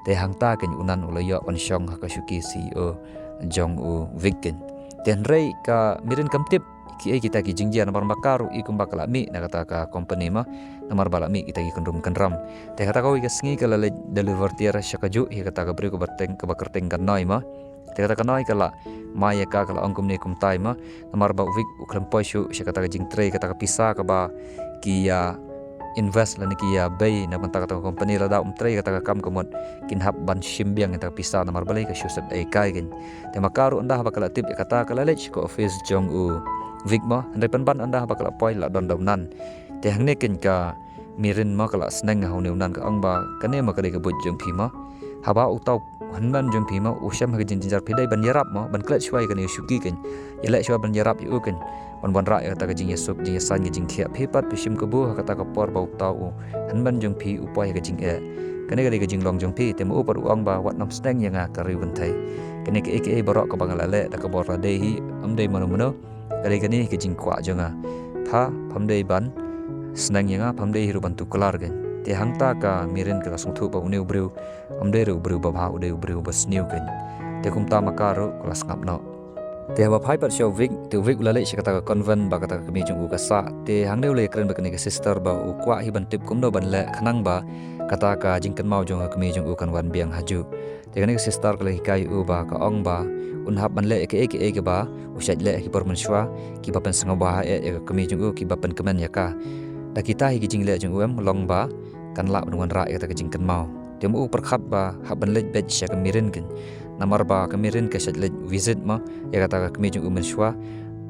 Te hangta kein u Nan u la ïoh ban shong ha ka shuki C E O jong u Vic kein. Te hynrei ka Mirin kam tip kiei kita ki jingjia namar ba ka ruh i kumba ka la mih na kata ka company mo, namar ba la mih kita ki kyndrum kynram. Te kata kawei ka sngi ka la leit deliver tiar sha kajuh ïa kata ka briew kaba teng, kaba kyrteng ka Noi mo. Te kata ka Noi ka la mai ïa ka, ka la ong kumne kumtai mo, namar ba u Vic u khlem poi shuh sha kata ka jingtrei, kata ka pisa kaba ki ïa invest lane ki ïa bei na ka bynta kata ka company, lada um trei kata ka kam ka mut kin hap ban shim biang ïa kata ka pisa, namar balei ka shu sep ei kai kein. Te ma ka ruh ynda haba ka la tip ïa kata ka la leit sha ka office jong u Vic mo, hynrei pynban ynda haba ka la poi la don da u Nan. Te hangne kein ka Mirin mo ka la sneng ha une u Nan, ka ong ba kane mo ka dei ka buit jong phi mo. Haba uto u hynmen jong phi mo u shem ha ka jingjynjar, phi dei ban ïarap mo, ban klet shuwa ïa kane ka shuki kein. Ïaleh shuwa ban ïarap ïa u kein, ban wanrah ïa kata ka jingïasuk jingïasain, ka jingkhiah. Phi pat phi shim kabu ha kata ka por ba uto u hynmen jong phi u poi ha ka jingeh. Kane ka dei ka jinglong jong phi. Te ma u pat u ong ba wat nym sneng ïa nga ka riewkynthei. Kane kaei kaei baroh kaba nga la leh da ka bor lade hi, ym dei mano mano. Ka dei kane ka jingkwah jong nga. Pha, pham dei ban sneng ïa nga, pham dei hi ruh ban tuklar kein. Te hangta ka Mirin ka la sngewthuh ba une u briew ym dei ruh u briew ba bha, u dei u briew ba sniew kein. Te kumta ma ka ruh ka la sngap noh. Te haba phai pat sha u Vic, te u Vic u la leit sha kata ka convent ba kata ka kmie jong u ka sah. Te hangne u la ïakren bad kane ka sister ba u kwah hi ban tip kumno ban leh khnang ba kata ka jingkynmaw jong ka kmie jong u kan wan biang hajuh. Te kane ka sister ka la hikai ïa u ba ka ong ba un hap ban leh ïa kaei kaei kaba u shait leh ha ki por mynshuwa, kiba pynsngewbha eh ïa ka kmie jong u, kiba pynkmen ïa ka. Da kita hi ki jingleh jong u em long ba kan lah ban wanrah ïa kata ka jingkynmaw. Te ma u pyrkhat ba hap ban leit beit sha ka Mirin kein. Namar ba ka Mirin ka shait leit visit mo ïa kata ka kmie jong u mynshuwa.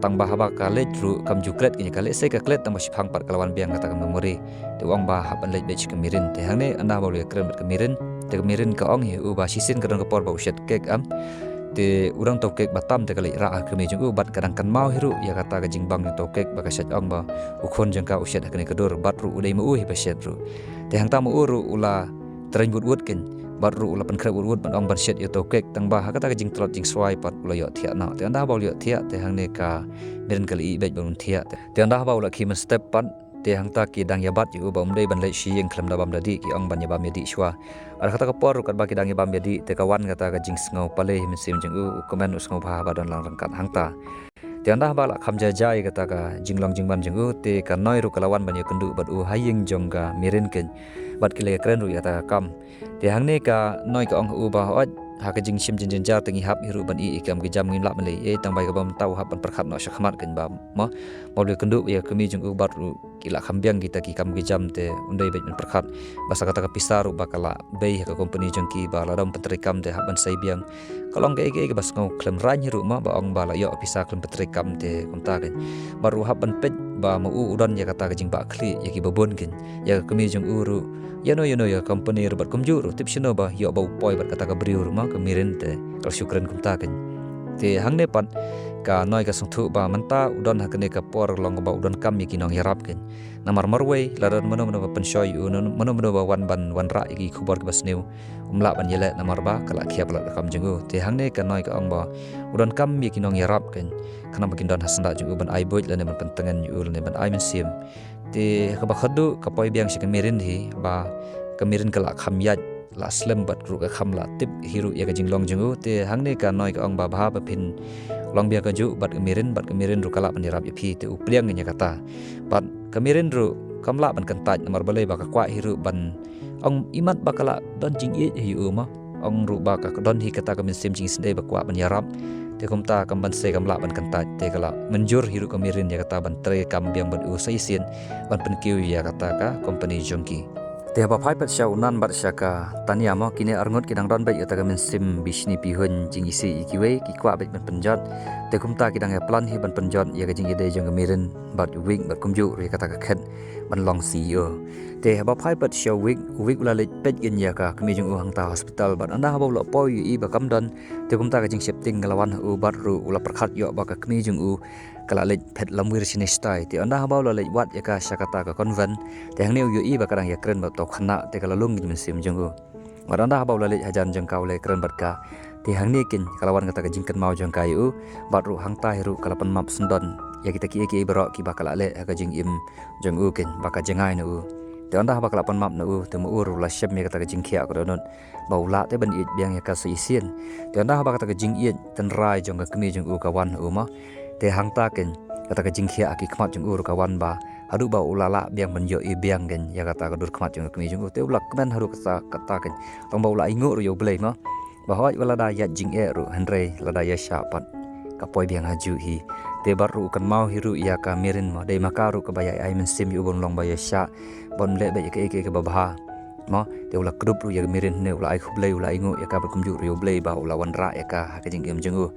Tang ba haba ka leit ruh kam ju klet kein ïa ka, lehse ka klet tang ba shiphang pat ka la wan biang kata ka memory. Te u ong ba hap ban leit beit sha ka Mirin. Te hangne ynda ba u la ïakren bad ka Mirin, te ka Mirin ka ong hi u ba shisien ka don ka por ba u shet kek em. Te u dang taw kek ba tam, te ka leit rah ha ka kmie jong u bad ka dang kynmaw hi ruh ïa kata ka jingbang jong taw kek ba ka shet, ong ba u khun jong ka u shet ha kane ka dur bad ruh u dei ma u hi ba shet ruh. Te hangta ma u ruh u la tren wut wut kein bad ruh u la pynkhreh wut wut ban ong ban shet ïa taw kek, tang ba ha kata ka jingtlot jingswai pat u la ïohthiah noh. Te ynda ba u la ïohthiah te hangne ka Mirin ka la ïeh beit ban thiah. Te ynda ba u la khie mynstep pat, te hangta ki dang ïa bat ïa u ba um dei ban leit sha ïing khlem da bam da dih, ki ong ban ïa bam ïa dih shuwa. Bad kata ka por ruh katba ki dang ïa bam ïa dih te ka wan kata ka jingsngew pale ha mynsiem jong u, u kmen u sngewbha ba don lang ryngkat hangta. Te ynda ba la kham jai jai kata ka jinglong jingman jong u, te ka Noi ruh ka la wan ban ïakynduh bad u ha ïing jong ka Mirin keiñ. Bad ki la ïakren ruh ïa kata ka kam. Te hangne ka Noi ka ong ha u ba, hooid, ha ka jingshim jingjynjar te ngi hap hi ruh ban ïeh ïa ki kam ki jam, ngim lah ban leh ei ei, tang ba ïa kaba mynta u hap ban pyrkhat noh shakhmat keiñ ba mo. Mo, u la ïakynduh ïa ka kmie jong u bad ruh ki la kham biang kita ki kam ki jam, te un dei beit ban pyrkhat ba sa kata ka pisa ruh ba ka la bei ha ka company jong ki ba lada ym pyntreikam te hap ban sei biang. Ka long kaei kaei kaba sngew khlem raiñ hi ruh mo, ba ong ba la ïoh pisa khlem pyntreikam te kumta keiñ. Bad ruh hap ban peit ba ma u u don ïa kata ka jingbahkhlieh ïa kiba bun keiñ, ïa ka kmie jong u ruh, ïano ïano ïa ka company ruh, bad kumjuh ruh tip shano ba ïoh ba u poi bad kata ka briew ruh mo, ka Mirin, te ka la shu kren kumta keiñ. Te hangne pat ka Noi ka sngewthuh ba mynta u don ha kane ka por long ba u donkam ïa ki nongïarap keiñ. Namar marwei lada don mano mano ba pynshoi ïa u, mano mano ba wan ban wanrah ïa ki khubor kiba sniew, um lah ban ïaleh namar ba ka la khia palat ka kam jong u. Te hangne ka Noi ka ong ba u donkam ïa ki nongïarap keiñ, khnang ba kin don ha syndah jong u ban ai buit lane ban pyntngen ïa u lane ban ai mynsiem. Te kaba khadduh ka poi biang sha ka Mirin hi ba ka Mirin ka la kham ïaid la slem bad ruh ka kham la tip hi ruh ïa ka jinglong jong u. Te hangne ka Noi ka ong ba bha ba phin long biang kajuh bad ka Mirin, bad ka Mirin ruh ka lah ban ïarap ïa phi, te u pliang ïa kata. Bad ka Mirin ruh kam lah ban kyntait namar balei ba ka kwah hi ruh ban ong imat ba ka la don jingïeit ïa u mo. Ong ruh ba ka don hi kata ka mynsiem jingsngewsih ba kwah ban ïarap. Te kumta kam ban sei kam lah ban kyntait, te ka la mynjur hi ruh ka Mirin ïa kata ban treikam biang bad u sa shisien ban pynkiew ïa kata ka company jong ki. Te haba phai pat sha u Nan bad sha ka Tania mo, kine arngut ki dang don beit ïa kata ka mynsiem bishni bihun jingisih ïa kiwei, ki kwah beit ban pynjot. Te kumta ki dang ïa plan hi ban pynjot ïa ka jingïadei jong ka Mirin bad u Wik bad kumjuh ruh ïa kata ka khet ban long C E O. Te haba phai pat sha u Wik, u Wik u la leit peit keiñ ïa ka kmie jong u hangta hospital, bad ynda haba u la poi u ïohi ba kam don, te kumta ka jingsheptieng ka la wan ha u bad ruh u la pyrkhat ïoh ba ka kmie jong u ka la leit phet lamwir shane shatai. Te ynda haba u la leit wad ïa ka sha kata ka convent, te hangne u ïohi ba ka dang ïakren bad uto u khynnah, te ka la lung keiñ mynsiem jong u. Bad ynda haba u la leit hajan jong ka u la ïakren bad ka, te hangne keiñ ka la wan kata ka jingkynmaw jong ka ïa u, bad ruh hangta hi ruh ka la pan map sngewdon ïa kita kiei kiei baroh kiba ka la leh ha ka jingim jong u keiñ ba ka jngai na u. Te ynda haba ka la pan map na u, te ma u ruh u la shem ïa kata ka jingkhiah ka dohnud ba u lah te ban ïeit biang ïa ka sa shisien. Te ynda haba kata ka jingïeit tynrai jong ka kmie jong u ka wan ha u mo, te hangta keiñ kata ka jingkhiah ha ki khmat jong u ruh ka wan ba haduh ba u la lah biang ban ïohi biang keiñ ïa kata ka dur khmat jong ka kmie jong u, te u la kmen haduh kata, kata keiñ, tang ba u la ainguh ruh ïa U Blei mo. Ba hooid wat lada ïaid jingeh ruh, hynrei lada ïaishah pat ka poi biang ha juh hi. Te bad ruh u kynmaw hi ruh ïa ka Mirin mo, dei ma ka ruh kaba ïai ai mynsiem ïa u ban long ba ïaishah, ban leh beit ïa kaei kaei kaba bha mo. Te u la kdup ruh ïa ka Mirin ne, u la ai khublei, u la ainguh ïa ka bad kumjuh ruh ïa U Blei ba u la wanrah ïa ka ha ka jingim jong u.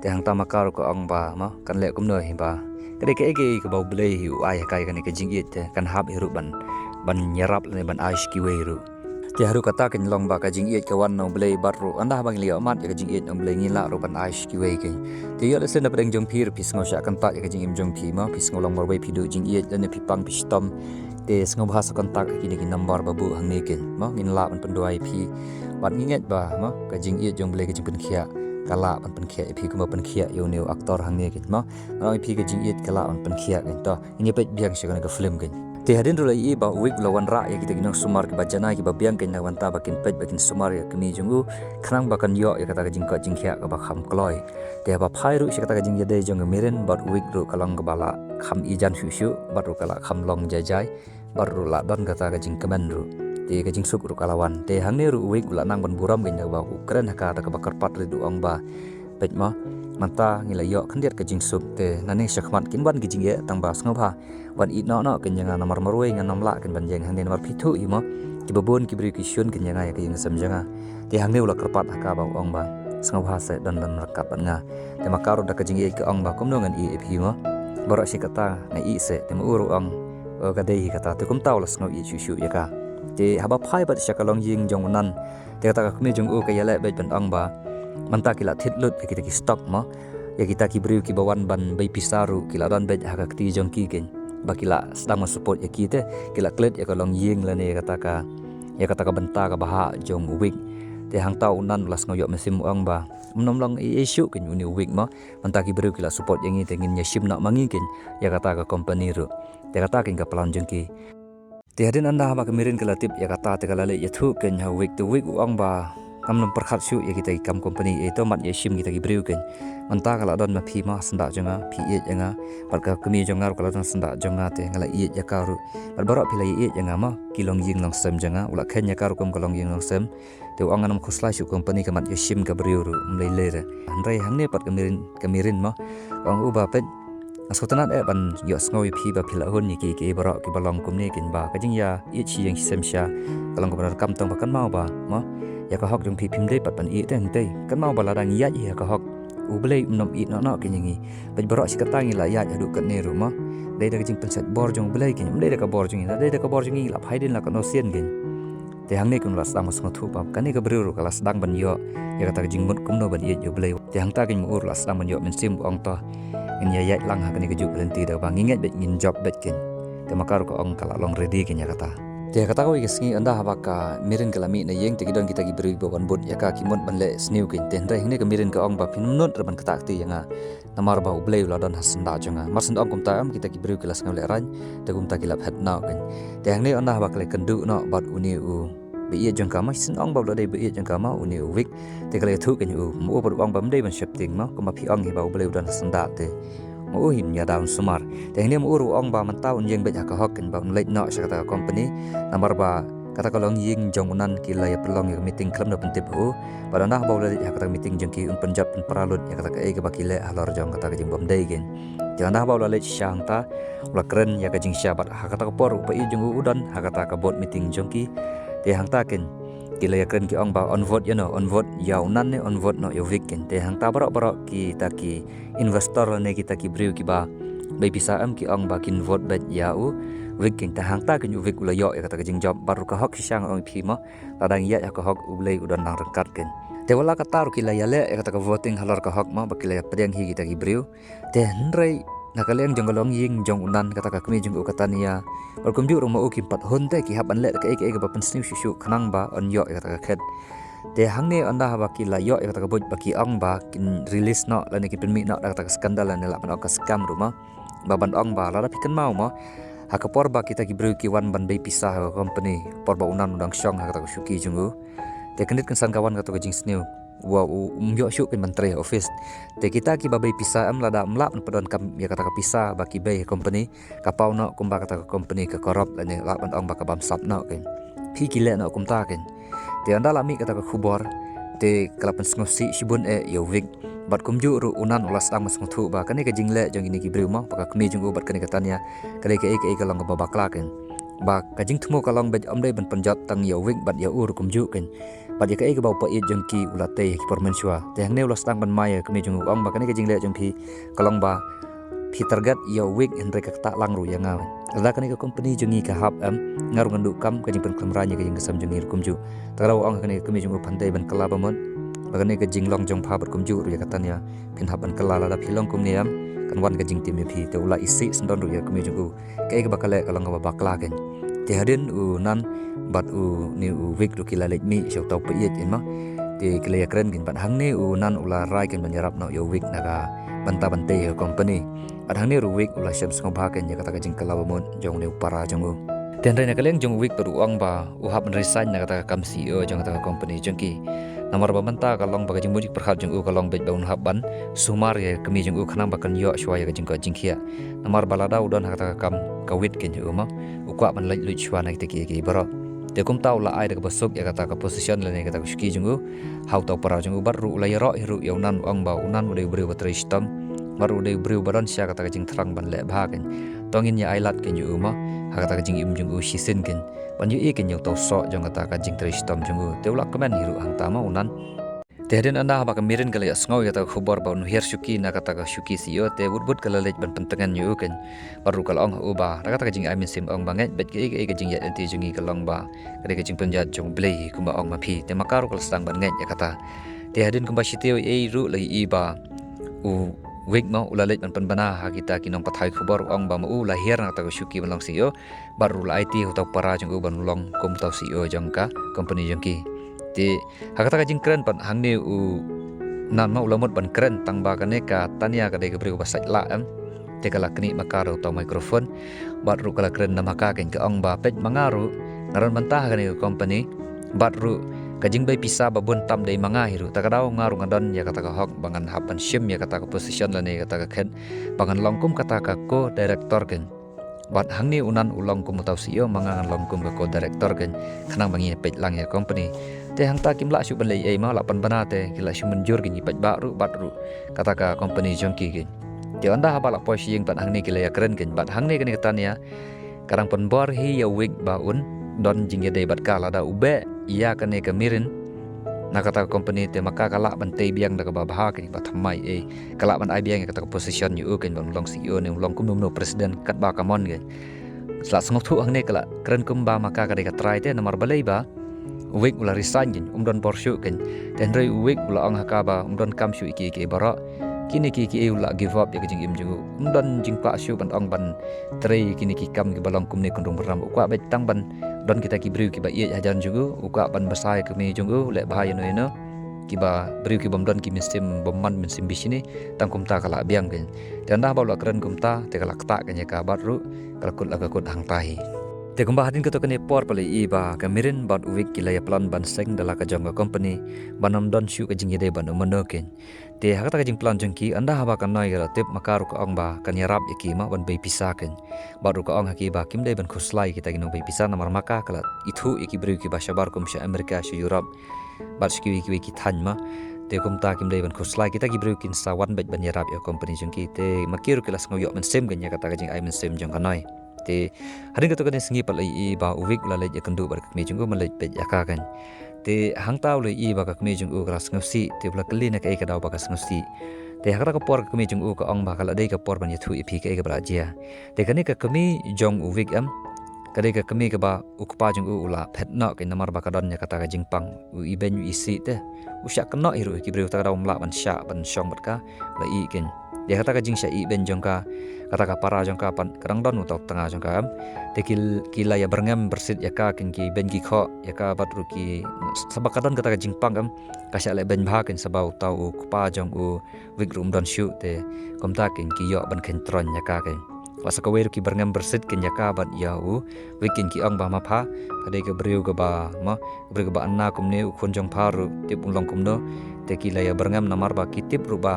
Te hangta ma ka ruh ka ong ba mo, kan leh kumno hi ba ka dei kaei kaei kaba U Blei hi u ai ha ka ïa kane ka jingïeit, te kan hap hi ruh ban, ban ïarap lane ban ai sha kiwei ruh. Te haduh kata keiñ long ba ka jingïeit ka wan na U Blei bad ruh ynda haba ngi la ïohmad ïa ka jingïeit na U Blei ngi lah ruh ban ai sha kiwei keiñ. Te ïoh lehse na pdeng jong phi ruh phi sngew shah kyntait ïa ka jingim jong phi mo, phi sngew long marwei phi duh jingïeit lane phi pang phi shitom. Te sngewbha sa contact ha kine ki number ba buh hangne keiñ mo, ngin lah ban pynduwai ïa phi. Bad ngi ngeit ba mo, ka jingïeit jong U Blei ka jingpynkhiah ka lah ban pynkhiah ïa phi kumba pynkhiah ïa une u actor hangne keiñ mo. Nga ong ïa phi ka jingïeit ka lah ban pynkhiah keiñ. To ngin ïa peit biang sha kane ka film keiñ. Te hadien ruh la ïohi ba u Wik u la wanrah ïa kita ki nongsumar kiba janai kiba biang keiñ na ka bynta ba kin peit ba kin sumar ïa ka kmie jong u, khnang ba kan ïoh ïa kata ka jingkoit jingkhiah kaba kham kloi. Te haba phai ruh sha kata ka jingïadei jong ka Mirin bad u Wik ruh ka long kaba la kham ïajan shuh shuh bad ruh ka la kham long jai jai. Bad ruh la don kata ka jingkmen ruh. Te ka jingsuk ruh ka la wan. Te hangne ruh u Wik u la nang ban burom keiñ da kaba u kren ha kata kaba kyrpad rit u ong ba, peit mo, mynta ngi la ïoh khyndiat ka jingsuk, te nangne shakhmat kin wan ki jingeh, tang ba sngewbha wan ïeh noh noh keiñ ïa nga, namar marwei ngan ym lah keiñ ban ïeng hangne namar phi thuh hi mo, kiba bun ki briew ki shun keiñ ïa nga ïa ka ïing ka sem jong nga. Te hangne u la kyrpad ha ka ba u ong ba, sngewbha seh, don lem ryngkat bad nga. Te ma ka ruh da ka jingïeit ka ong ba, kumno ngan ïeh ïa phi mo, baroh shi katta nga ïeh seh. Te ma u ruh u ong, o, ka dei hi kata. Te kumta u la sngew ïeit shuh shuh ïa ka. Te haba phai pat sha ka longïing jong u Nan, te kata ka kmie jong u ka ïaleh beit ban ong ba, mynta ki la thied lut ïa kita ki stock mo, ïa kita ki briew kiba wan ban bei pisa ruh ki la don beit ha ka kti jong ki keiñ, ba ki la sdang ban support ïa ki, te ki la klet ïa ka longïing lane ïa kata ka, ïa kata ka bynta kaba hah jong u Wik. Te hangta u Nan u la sngew ïoh mynsiem, u ong ba, ym nym long ei ei shuh keiñ une u Wik mo, mynta ki briew ki la support ïa ngi, te ngin ïa shim noh ma ngi keiñ ïa kata ka company ruh. Te kata keiñ ka plan jong ki. Te hadien ynda haba ka Mirin ka la tip ïa kata, te ka la leit ïathuh keiñ ha u Wik, te u Wik u ong ba, ngam nym pyrkhat shuh ïa kita ki kam company, eh, to mat ïa shim kita ki briew kein. Mynta ka la don ma phi ma ha syndah jong nga, phi ïeit ïa nga. Bad ka kmie jong nga ruh ka la don ha syndah jong nga te nga la ïeit ïa ka ruh. Bad baroh phi la ïeit ïa nga ma, ki longïing longsem jong nga, u la kheiñ ïa ka ruh kum ka longïing longsem. Te u ong ngan ym khuslai shuh company ka mat ïa shim ka briew ruh, ym lei lei re. Hynrei hangne pat ka Mirin, ka Mirin ma. Ka ong u ba peit, nga sngewtynnat eh ban ïohsngew ïa phi ba phi la hun ïa ki, ki baroh kiba long kumne kein ba ka jingïa ïeit shi ïing shi sem sha ka long kaba donkam tang ba kynmaw ba, ma, ïa ka hok jong phi phim dei pat ban ïeit teng tei. Kynmaw ba lada ngi ïaid ïa ka hok, U Blei um nym ïeit noh noh kein ïa ngi. Peit baroh shi katta ngi la ïaid haduh katne ruh ma. Dei da ka jingpynshait bor jong U Blei kein, ym dei da ka bor jong ngi, dei da ka bor jong ngi la phai dien la katno sien kein. Te hangne kein u la sdang ban sngewthuh ba kane ka briew ruh ka la sdang ban ïoh ïa kata ka jingmut kumno ban ïeit ïa U Blei. Te hangta kein ma u ruh la sdang ban ïoh mynsiem, u ong to ngin ïa ïaid lang ha kane kajuh ka lynti da ba ngi ngeit beit, ngin jop beit kein. Te ma ka ruh ka ong ka la long ready kein ïa kata. Te ha kata kawei ka sngi ynda haba ka Mirin ka la mih na ïing te ki don kita ki briew ba wan bud ïa ka, ki mut ban leh sniew kein. Te hynrei hangne ka Mirin ka ong ba phin ym nud re ban ktah kti ïa nga. Namar ba U Blei u la don ha syndah jong nga. Mar shen ong kumta em, kita ki briew ki la sngewlehraiñ, te kumta ki la phet noh kein. Te hangne ynda haba ka la kynduh noh bad une u ba ïeit jong ka ma, shen ong ba u la dei ba ïeit jong ka ma, une u Wik. Te ka la ïathuh kein u, ma u pat u ong ba ym dei ban sheptieng ma, kumba phi ong hi ba U Blei u don ha syndah te ma u hin ïa da un sumar. Te hangne ma u ruh u ong ba mynta un ïeng beit ha ka hok kein ba un leit noh sha kata ka company. Namar ba kata ka longïing jong u Nan ki la ïa pynlong ïa ka meeting khlem da pyntip ha u. Bad ynda haba u la leit ha kata ka meeting jong ki un pynjot pynpra lut ïa kata kaei kaba ki leh halor jong kata ka jingbym dei kein. Te ynda haba u la leit sha hangta u la kren ïa ka jingshisha bad ha kata ka por u paieit jong u u don ha kata ka board meeting jong ki. Te hangta kein ki la ïa kren ki ong ba un vote ïa no, un vote ïa u Nan ne un vote noh ïa u Wik kein. Te hangta baroh baroh kita ki investor lane kita ki briew kiba bei pisa em ki ong ba kin vote beit ïa u Wik kein. Te hangta kein u Wik u la ïoh ïa kata ka jingjop bad ruh ka hok shisha nga ong ïa phi ma. Lada ngi ïaid ha ka hok U Blei u don lang ryngkat kein. Te wat la katta ruh ki la ïaleh ïa kata ka voting halor ka hok ma ba ki la ïapdiang hi kita ki briew. Te hynrei na ka liang jong ka longïing jong u Nan kata ka kmie jong u ka Tania, bad kumjuh ruh ma u kim pat hun te ki hap ban leh kaei kaei kaba pynsniew shuh shuh khnang ba un ïoh ïa kata ka khet. Te hangne ynda haba ki la ïoh ïa kata ka buit ba ki ong ba kin release noh lane kin pynmih noh da kata ka scandal lane lah ban ong ka scam ruh ma. Ba ban ong ba lada phi kynmaw ma, ha ka por ba kita ki briew ki wan ban bei pisa ha ka company, por ba u Nan u dang shong ha kata ka shuki jong u. Te kyndit kynsan ka wan kata ka jingsniew, wa u um ïoh shuh kein ban trei ha office. Te kita kiba bei pisa em lada ym lah ban pyndonkam ïa kata ka pisa ba ki bei ha company, ka paw noh kumba kata ka company ka corrupt lane lah ban ong ba ka bamsap noh kein. Phi ki leh noh kumta kein. Te ynda la mih kata ka khubor te ka la pynsngewsih shibun eh ïa u Wik. Bad kumjuh ruh u Nan u la sdang ban sngewthuh ba kane ka jingleh jong kine ki briew ma, ba ka kmie jong u bad kane ka Tania, ka dei kaei kaei ka long kaba bakla kein. Ba ka jingthmu ka long beit ym dei ban pynjot tang ïa u Wik bad ïa u ruh kumjuh kein. Bad ïa kaei kaba u paieit jong ki u la tei ha ki por mynshuwa. Te hangne u la sdang ban mai ïa ka kmie jong u, ong ba kane ka jingleh jong phi ka long ba phi target ïa u Wik hynrei ka ktah lang ruh ïa nga. Lada kane ka company jong ngi ka hap em, nga ruh ngan duh kam, ka jingpynkhlem raiñ ïa ka jingkasem jong ngi ruh kumjuh. Te ka daw ong kane ka kmie jong u, phan dei ban kylla ba mut ba kane ka jinglong jong pha bad kumjuh ruh ïa ka Tania phin hap ban kylla. Lada phi long kumne em, kan wan ka jingtim ïa phi. Te u la isih syndon ruh ïa ka kmie jong u. Kaei kaba ka leh ka long kaba bakla kein. Te hadien u Nan bad une u Wik ruh ki la leit mih sha uta u paieit kein ma. Te ki la ïakren kein bad hangne u Nan u la rai kein ban ïarap noh ïa u Wik na ka bynta ban tei ha ka company. Bad hangne ruh u Wik u la shem sngewbha kein ïa kata ka jingkylla ba mut jong une u para jong u. Te hynrei na ka liang jong u Wik pat u ong ba u hap ban resign na kata ka kam C E O jong kata ka company jong ki. Namar ba mynta ka long ba ka jingmut jingpyrkhat jong u ka long beit ba un hap ban sumar ïa ka kmie jong u khnang ba kan ïoh shuwa ïa ka jingkoit jingkhiah. Namar ba lada u don ha kata ka kam ka wit kein ïa u ma, u kwah ban leit luid shuwa na kita kiei kiei baroh. Te kumta u la ai da kaba suk ïa kata ka position lane kata ka shuki jong u ha uta u para jong u, bad ruh u la ïaroh hi ruh ïa u Nan, u ong ba u Nan u dei u briew ba trei shitom, bad ruh u dei u briew ba don sha kata ka jingthrang ban leh bha kein. To ngin ïa ai lad kein ïa u ma ha kata ka jingim jong u shisien kein, ban ïohi kein ïa uta u soh jong kata ka jingtrei shitom jong u. Te u la kmen hi ruh hangta ma u Nan. Te hadien ynda haba ka Mirin ka la ïohsngew ïa kata ka khubor ba un hiar shuki na kata ka shuki C E O, te wut wut ka la leit ban pyntngen ïa u kein. Bad ruh ka la ong ha u ba da kata ka jingai mynsiem ong ba ngeit beit, kaei kaei ka jingïaid lynti jong ngi ka long ba ka dei ka jingpynïaid jong U Blei kumba ong ma phi. Te ma ka ruh ka la sdang ban ngeit ïa kata. Te hadien kumba shi taïew ei ruh la ïohi ba u Wik ma u la leit ban pynbna ha kita ki nongpathai khubor, u ong ba ma u la hiar na kata ka shuki ban long C E O. Bad ruh la aiti ha uta u para jong u ban long kum uta u C E O jong ka company jong ki. Te ha kata ka jingkren pat hangne u Nan ma u la mut ban kren tang ba kane ka Tania ka dei ka briew kaba sait lah em. Te ka la knieh ma ka da uta u microphone bad ruh ka la kren na ma ka kein, ka ong ba peit ma nga ruh nga don bynta ha kane ka company, bad ruh Ka jingbei pisa ba bun tam dei ma nga hi ruh, ta ka daw nga ruh nga don ïa kata ka hok ba ngan hap ban shim ïa kata ka position lane ïa kata ka khet ba ngan long kum kata ka co-director kein. Bad hangne u Nan u long kum uta u C E O, ma nga ngan long kum ka co-director kein, khnang ba ngin ïa peit lang ïa ka company. Te hangta kim lah shuh ban leh ei ei, ma lah pynbna te ki lah shu mynjur kein, ki paidbah ruh bad ruh kata ka company jong ki kein. Te ynda haba lah poi sha ïing pat hangne ki la ïakren kein, bad hangne kane ka Tania ka dang pynbor hi ïa u Wik ba un don jingïadei bad ka, lada u beh ïa kane ka Mirin na kata ka company, te ma ka ka lah ban tei biang da kaba bha kein, ba thymmai ei, ka lah ban ai biang ïa kata ka position ïa u kein, ban long C E O ne long kumno kumno president katba ka mon kein. Sa la sngewthuh hangne ka la kren kumba ma ka ka dei ka trai te, namar balei ba u Wik u la resign kein, um don bor shuh kein. Te hynrei u Wik u la ong ha ka ba um don kam shuh ïa ki, ïa ki baroh. Kine ki, ki u la give up ïa ka jingim jong u. Um don jingkwah shuh ban ong ban trei ïa kine ki kam kiba long kumne kynrung bynrap. U kwah beit tang ban don kita ki briew kiba ïeit hajan jong u. U kwah ban bsa ïa ka kmie jong u, leh bha ïano ïano. Kiba briew kibym don ki mynsiem bymman, mynsiem bishni, tang kumta ka la biang kein. Te ynda ba u la kren kumta, te ka la ktah kein ïa ka bad ruh ka la kut la ka kut hangta hi. Te kumba hadien katto katne por pat la ïohi ba ka Mirin bad u Wik ki la ïa plan ban seng da la ka jong ka company, ban ym don shuh ka jingïadei bad u mano kein. Te ha kata ka jingplan jong ki, ynda haba ka Noi ka la tip, ma ka ruh ka ong ba kan ïarap ïa ki ma ban bei pisa kein. Bad ruh ka ong ha ki ba kim dei ban khuslai kita ki nongbei pisa, namar ma ka ka la ithuh ïa ki briew kiba shabar kum sha America, sha Europe, bad sha kiwei kiwei ki thaiñ ma. Te kumta kim dei ban khuslai, kita ki briew kin sa wan beit ban ïarap ïa ka company jong ki. Te ma ki ruh ki la sngew ïoh mynsiem kein ïa kata ka jingai mynsiem jong ka Noi. Te hadien katto katne sngi pat la ïohi ba u Wik u la leit ïakynduh bad ka kmie jong u, ma leit peit ïa ka kein. Te hangta u la ïohi ba ka kmie jong u ka la sngewsih, te u la kylli na kaei ka daw ba ka sngewsih. Te ha kata ka por ka kmie jong u ka ong ba ka la dei ka por ban ïathuh ïa phi kaei kaba la jia. Te kane ka kmie jong u Wik em, ka dei ka kmie kaba u kpa jong u u la phet noh kein, namar ba ka don ïa kata ka jingpang, u ibeiñ u isih te. U shah kynnoh hi ruh ïa ki briew, ta ka daw um lah ban shah ban shong bad ka, la ïeh kein. Ïa kata ka jingshah ibeiñ jong ka, kata ka para jong ka pat ka dang don uta u tnga jong ka em. Te ki, ki la ïa byrngem byrsit ïa ka kein, ki beiñ ki khoh ïa ka bad ruh ki, saba ka don kata ka jingpang em, ka shah leh beiñ bha kein, saba uta u kpa jong u Wik ruh um don shuh, te kumta kein ki ïoh ban kheiñ troiñ ïa ka kein. La sa kawei ruh ki byrngem byrsit kein ïa ka bad ïa u Wik kein, ki ong ba ma pha, ka dei ka briew kaba ma, ka briew kaba anna kumne, u khun jong pha ruh tip un long kumno. Te ki la ïa byrngem namar ba ki tip ruh ba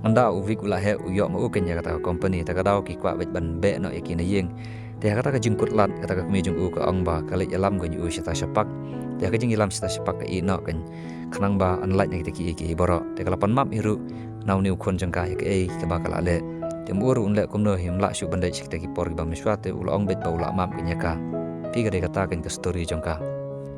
ynda u Wik u la heh u ïoh ma u kein ïa kata ka company, ta ka daw ki kwah beit ban beh noh ïa ki na ïing. Te ha kata ka jingkut lad, kata ka kmie jong u ka ong ba ka leit ïalam kein ïa u shata shaphang. Te ha ka jingïalam shata shaphang ka ïeh noh kein, khnang ba yn lait na kita kiei kiei baroh. Te ka la pan map hi ruh na une u khun jong ka ïa kaei kaba ka la leh. Te um ur un leh kumno hi, um lah shuh ban leit sha kita ki por kiba mynshuwa, te u la ong beit ba u la map kein ïa ka. Phi, ka dei kata kein ka story jong ka.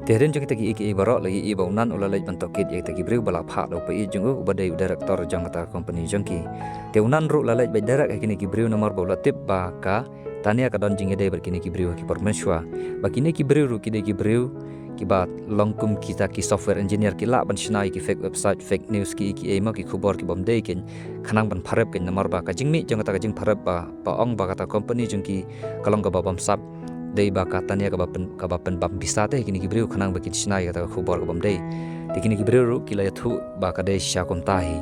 Te hadien jong kita kiei kiei baroh la ïohi ba u Nan u la leit ban tohkit ïa kita ki briew ba la phah da u paid jong u, uba dei u director jong kata ka company jong ki. Te u Nan ruh la leit beit direct ha kine ki briew namar ba u la tip ba ka Tania ka don jingïadei bad kine ki briew ha ki por mynshuwa. Ba kine ki briew ruh ki dei ki briew kiba long kum kita ki software engineer, ki lah ban shna ïa ki fake website, fake news, kiei kiei ma, ki khubor kibym dei kein, khnang ban pharep kein, namar ba ka jingmih jong kata ka jingpharep ba, ba ong ba kata company jong ki ka long kaba bamsap, dei ba ka Tania kaba pyn, kaba pynbam pisa te ha kine ki briew khnang ba kin shna ïa kata ka khubor kabym dei. Te kine ki briew ruh ki la ïathuh ba ka dei shisha kumta hi.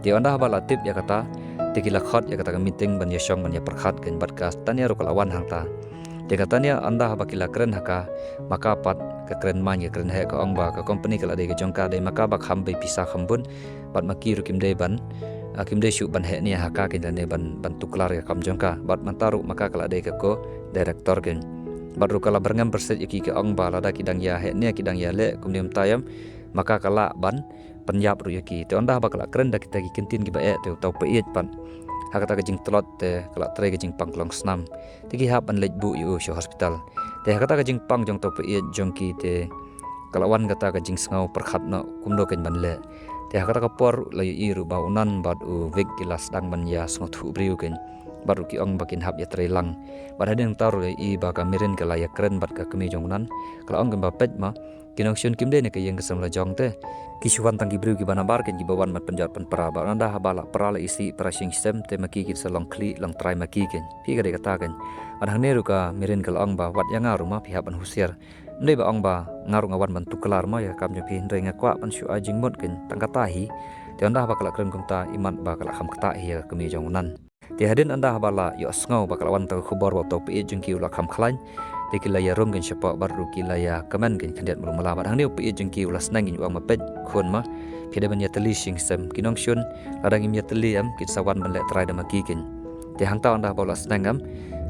Te ynda haba la tip ïa kata, te ki la khot ïa kata ka meeting ban ïashong ban ïapyrkhat kein, bad ka Tania ruh ka la wan hangta. Te ka Tania ynda haba ki la kren ha ka, ma ka pat ka kren main ka kren heh, ka ong ba ka company ka la dei ka jong ka, dei ma ka ba kham bei pisa kham bun, bad ma ki ruh kim dei ban, ah, kim dei shuh ban heh nia ha ka kein, lane ban, ban tuklar ïa ka kam jong ka. Bad mynta ruh ma ka ka la dei ka co-director kein. Bad ruh ka la byrngem byrsit ïa ki, ka ong ba lada ki dang ïa heh nia, ki dang ïa leh kumne, ym taiam, ma ka ka lah ban pynïap ruh ïa ki. Te ynda haba ka la kren da kita ki kyntien kiba eh, te uta u paid pat, ha kata ka jingtlot te ka la trei ka jingpang klong snam. Te ki hap ban leit buh ïa u sha hospital. Te ha kata ka jingpang jong uta u paid jong ki te ka la wan kata ka jingsngew pyrkhat noh kumno kein ban leh. Te ha kata ka por la ïohi ruh ba u Nan bad u Wik ki la sdang ban ïa sngewthuh briew kein. Bad ruh ki ong ba kin hap ïa trei lang. Bad hadien nangta ruh la ïohi ba ka Mirin ka la ïa kren bad ka kmie jong u Nan. Ka la ong kein ba peit ma, ki nongshun kim dei na ka ïing ka sem la jong te. Ki shu wan tang ki briew kiba nabar kein, kiba wan ban pynjot pynpra. Bad ynda haba la pra la isih pra shisien shisem te ma ki kin sa long khlieh long trai ma ki kein. Phi, ka dei kata kein. Bad hangne ruh ka Mirin ka la ong ba wat ïa nga ruh ma phi hap ban husiar. Ym dei ba ong ba nga ruh nga wan ban tuklar ma ïa ka kam jong phi, hynrei nga kwah ban shu ai jingmut kein tang kata hi. Te ynda haba ka la kren kumta, imat ba ka la kham ktah hi ïa ka kmie jong u Nan. Te hadien ynda haba la ïohsngew ba ka la wan ta ka khubor ba uta u paid jong ki u la kham khlaiñ, Te ki la ïa rung kin shapoh bad ruh ki la ïa kmen kin khyndiat mulu mala bad hangne u phi jong ki u la sneng kin ong ma peit khun ma. Phi dei ban ïa tylli shisha ki nongshun, lada ngim ïa tylli em kin sa wan ban leh trai da ma ki kin. Te hangta ynda ba u la sneng em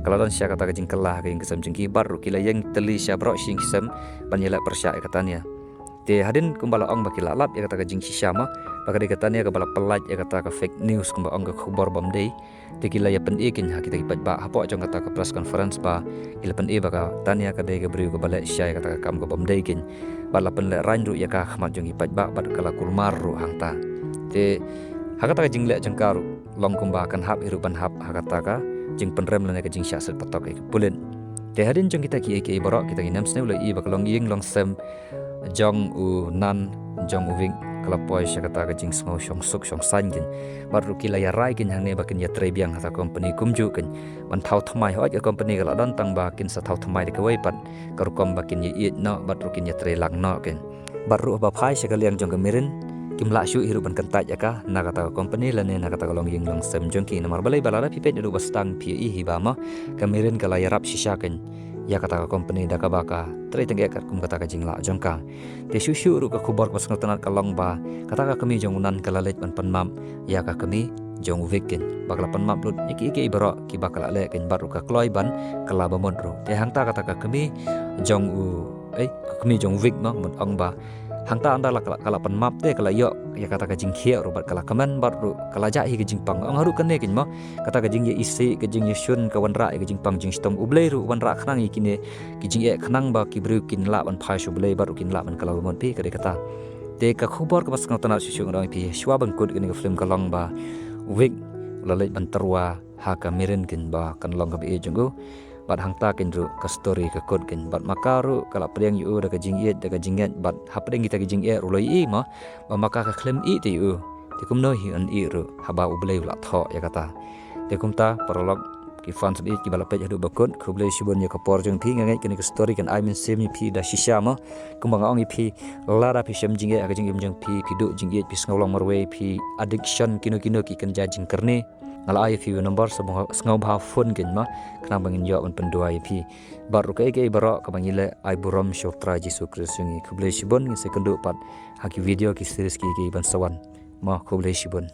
ka la don shisha kata ka jingkylla ha ka ïing ka sem jong ki bad ruh ki la ïeng tylli shisha baroh shi ïing ki sem ban ïa leh pyrshah ïa ka Tania. Te hadien kumba la ong ba ki la lap ïa kata ka jingshisha ma ba ka dei ka Tania kaba la pyllait ïa kata ka fake news kumba ong ka khubor bym dei. Te ki la ïa pyni kin ha kita ki paidbah hapoh jong kata ka press conference ba ki la pyni ba ka Tania ka dei ka briew kaba leh shisha ïa kata ka kam ka bym dei kin. Bad la pynlehrain ruh ïa ka ha khmat jong ki paidbah bad ka la kulmar ruh hangta. Te ha kata ka jingleh jong ka ruh long kumba kan hap hi ruh ban hap ha kata ka jingpynrem lane ka jingshah set patok ïa ki pulit. Te hadien jong kita kiei kiei baroh kita ki nemsngew la i ba ka longïing longsem jong u Nan jong u Wik ka la poi sha kata ka jingsngew shongsuk shongsaiñ kin. Bad ruh ki la ïa rai kin hangne ba kin ïa trei biang ha kata ka company kumjuh kin. Ban thaw thymmai hooid ka company ka la don tang ba kin sa thaw thymmai da kawei pat ka rukom ba kin ïa ïeit noh bad ruh kin ïa trei lang noh kin. Bad ruh ba phai sha ka liang jong ka Mirin kim lah shuh hi ruh ban kyntait ïa ka na kata ka company lane na kata ka longïing longsem jong ki namar balei ba lada phi peit naduh ba sdang phi ïa i hi ba ma ka Mirin ka la ïarap shisha kin ïa kata ka company da kaba ka trei tang eh katkum kata ka jinglah jong ka. Te shuh shuh ruh ka khubor kaba sngewtynnat ka long ba kata ka kmie jong u Nan ka la leit ban pynmap ïa ka kmie jong u Wik kin ba ka la pynmap lut ïa kiei kiei baroh kiba ka la leh kin bad ruh ka kloi ban kylla bamut ruh. Te hangta kata ka kmie jong u, eh, ka kmie jong u Wik ma mut ong ba hangta ynda la ka la, ka la pynmap te ka la ïoh ïa kata ka jingkhiah ruh bad ka la kmen bad ruh ka la jah hi ka jingpang. Ong haduh kane kin ma kata ka jingïaisih ka jingïashun ka wanrah ïa ka jingpang jingshitom, U Blei ruh wanrah khnang ïa kine ki jingeh khnang ba ki briew kin lah ban phai sha U Blei bad ruh kin lah ban kylla bamut, phi, ka dei kata. Te ka khubor kaba sngewtynnat shuh shuh nga ong ïa phi shuwa ban kut kane ka film ka long ba u Wik u la leit ban tyrwa ha ka Mirin kin ba kan long kaba ïeit jong u. Bad hangta kin ruh ka story ka kut kin bad ma ka ruh ka la pdiang ïa u da ka jingïeit da ka jingngeit bad hapdeng kita ki jingeh ruh u la ïohi ma ba ma ka ka khlem ïeit te ïa u. Te kumno hi un ïeit ruh haba U Blei u la thoh ïa kata. Te kumta paralok ki fans bad kiba la peit haduh ba kut, khublei shibun ïa ka por jong phi. Nga ngeit kane ka story kan ai mynsiem ïa phi da shisha ma. Kumba nga ong ïa phi, lada phi shem jingeh ha ka jingim jong phi, phi duh jingeh, phi sngew long marwei, phi addiction kino kino ki kynja jingkyrni, nga la ai ïa phi u number, sngewbha phone kein ma khnang ba ngin ïoh ban pynduwai ïa phi. Bad ruh kaei kaei baroh kaba ngi leh, ai burom sha U Trai Jisu Khrist jong ngi. Khublei shibun, ngin sa ïakynduh pat ha ki video ki series kiei kiei ban sa wan. Ma, khublei shibun.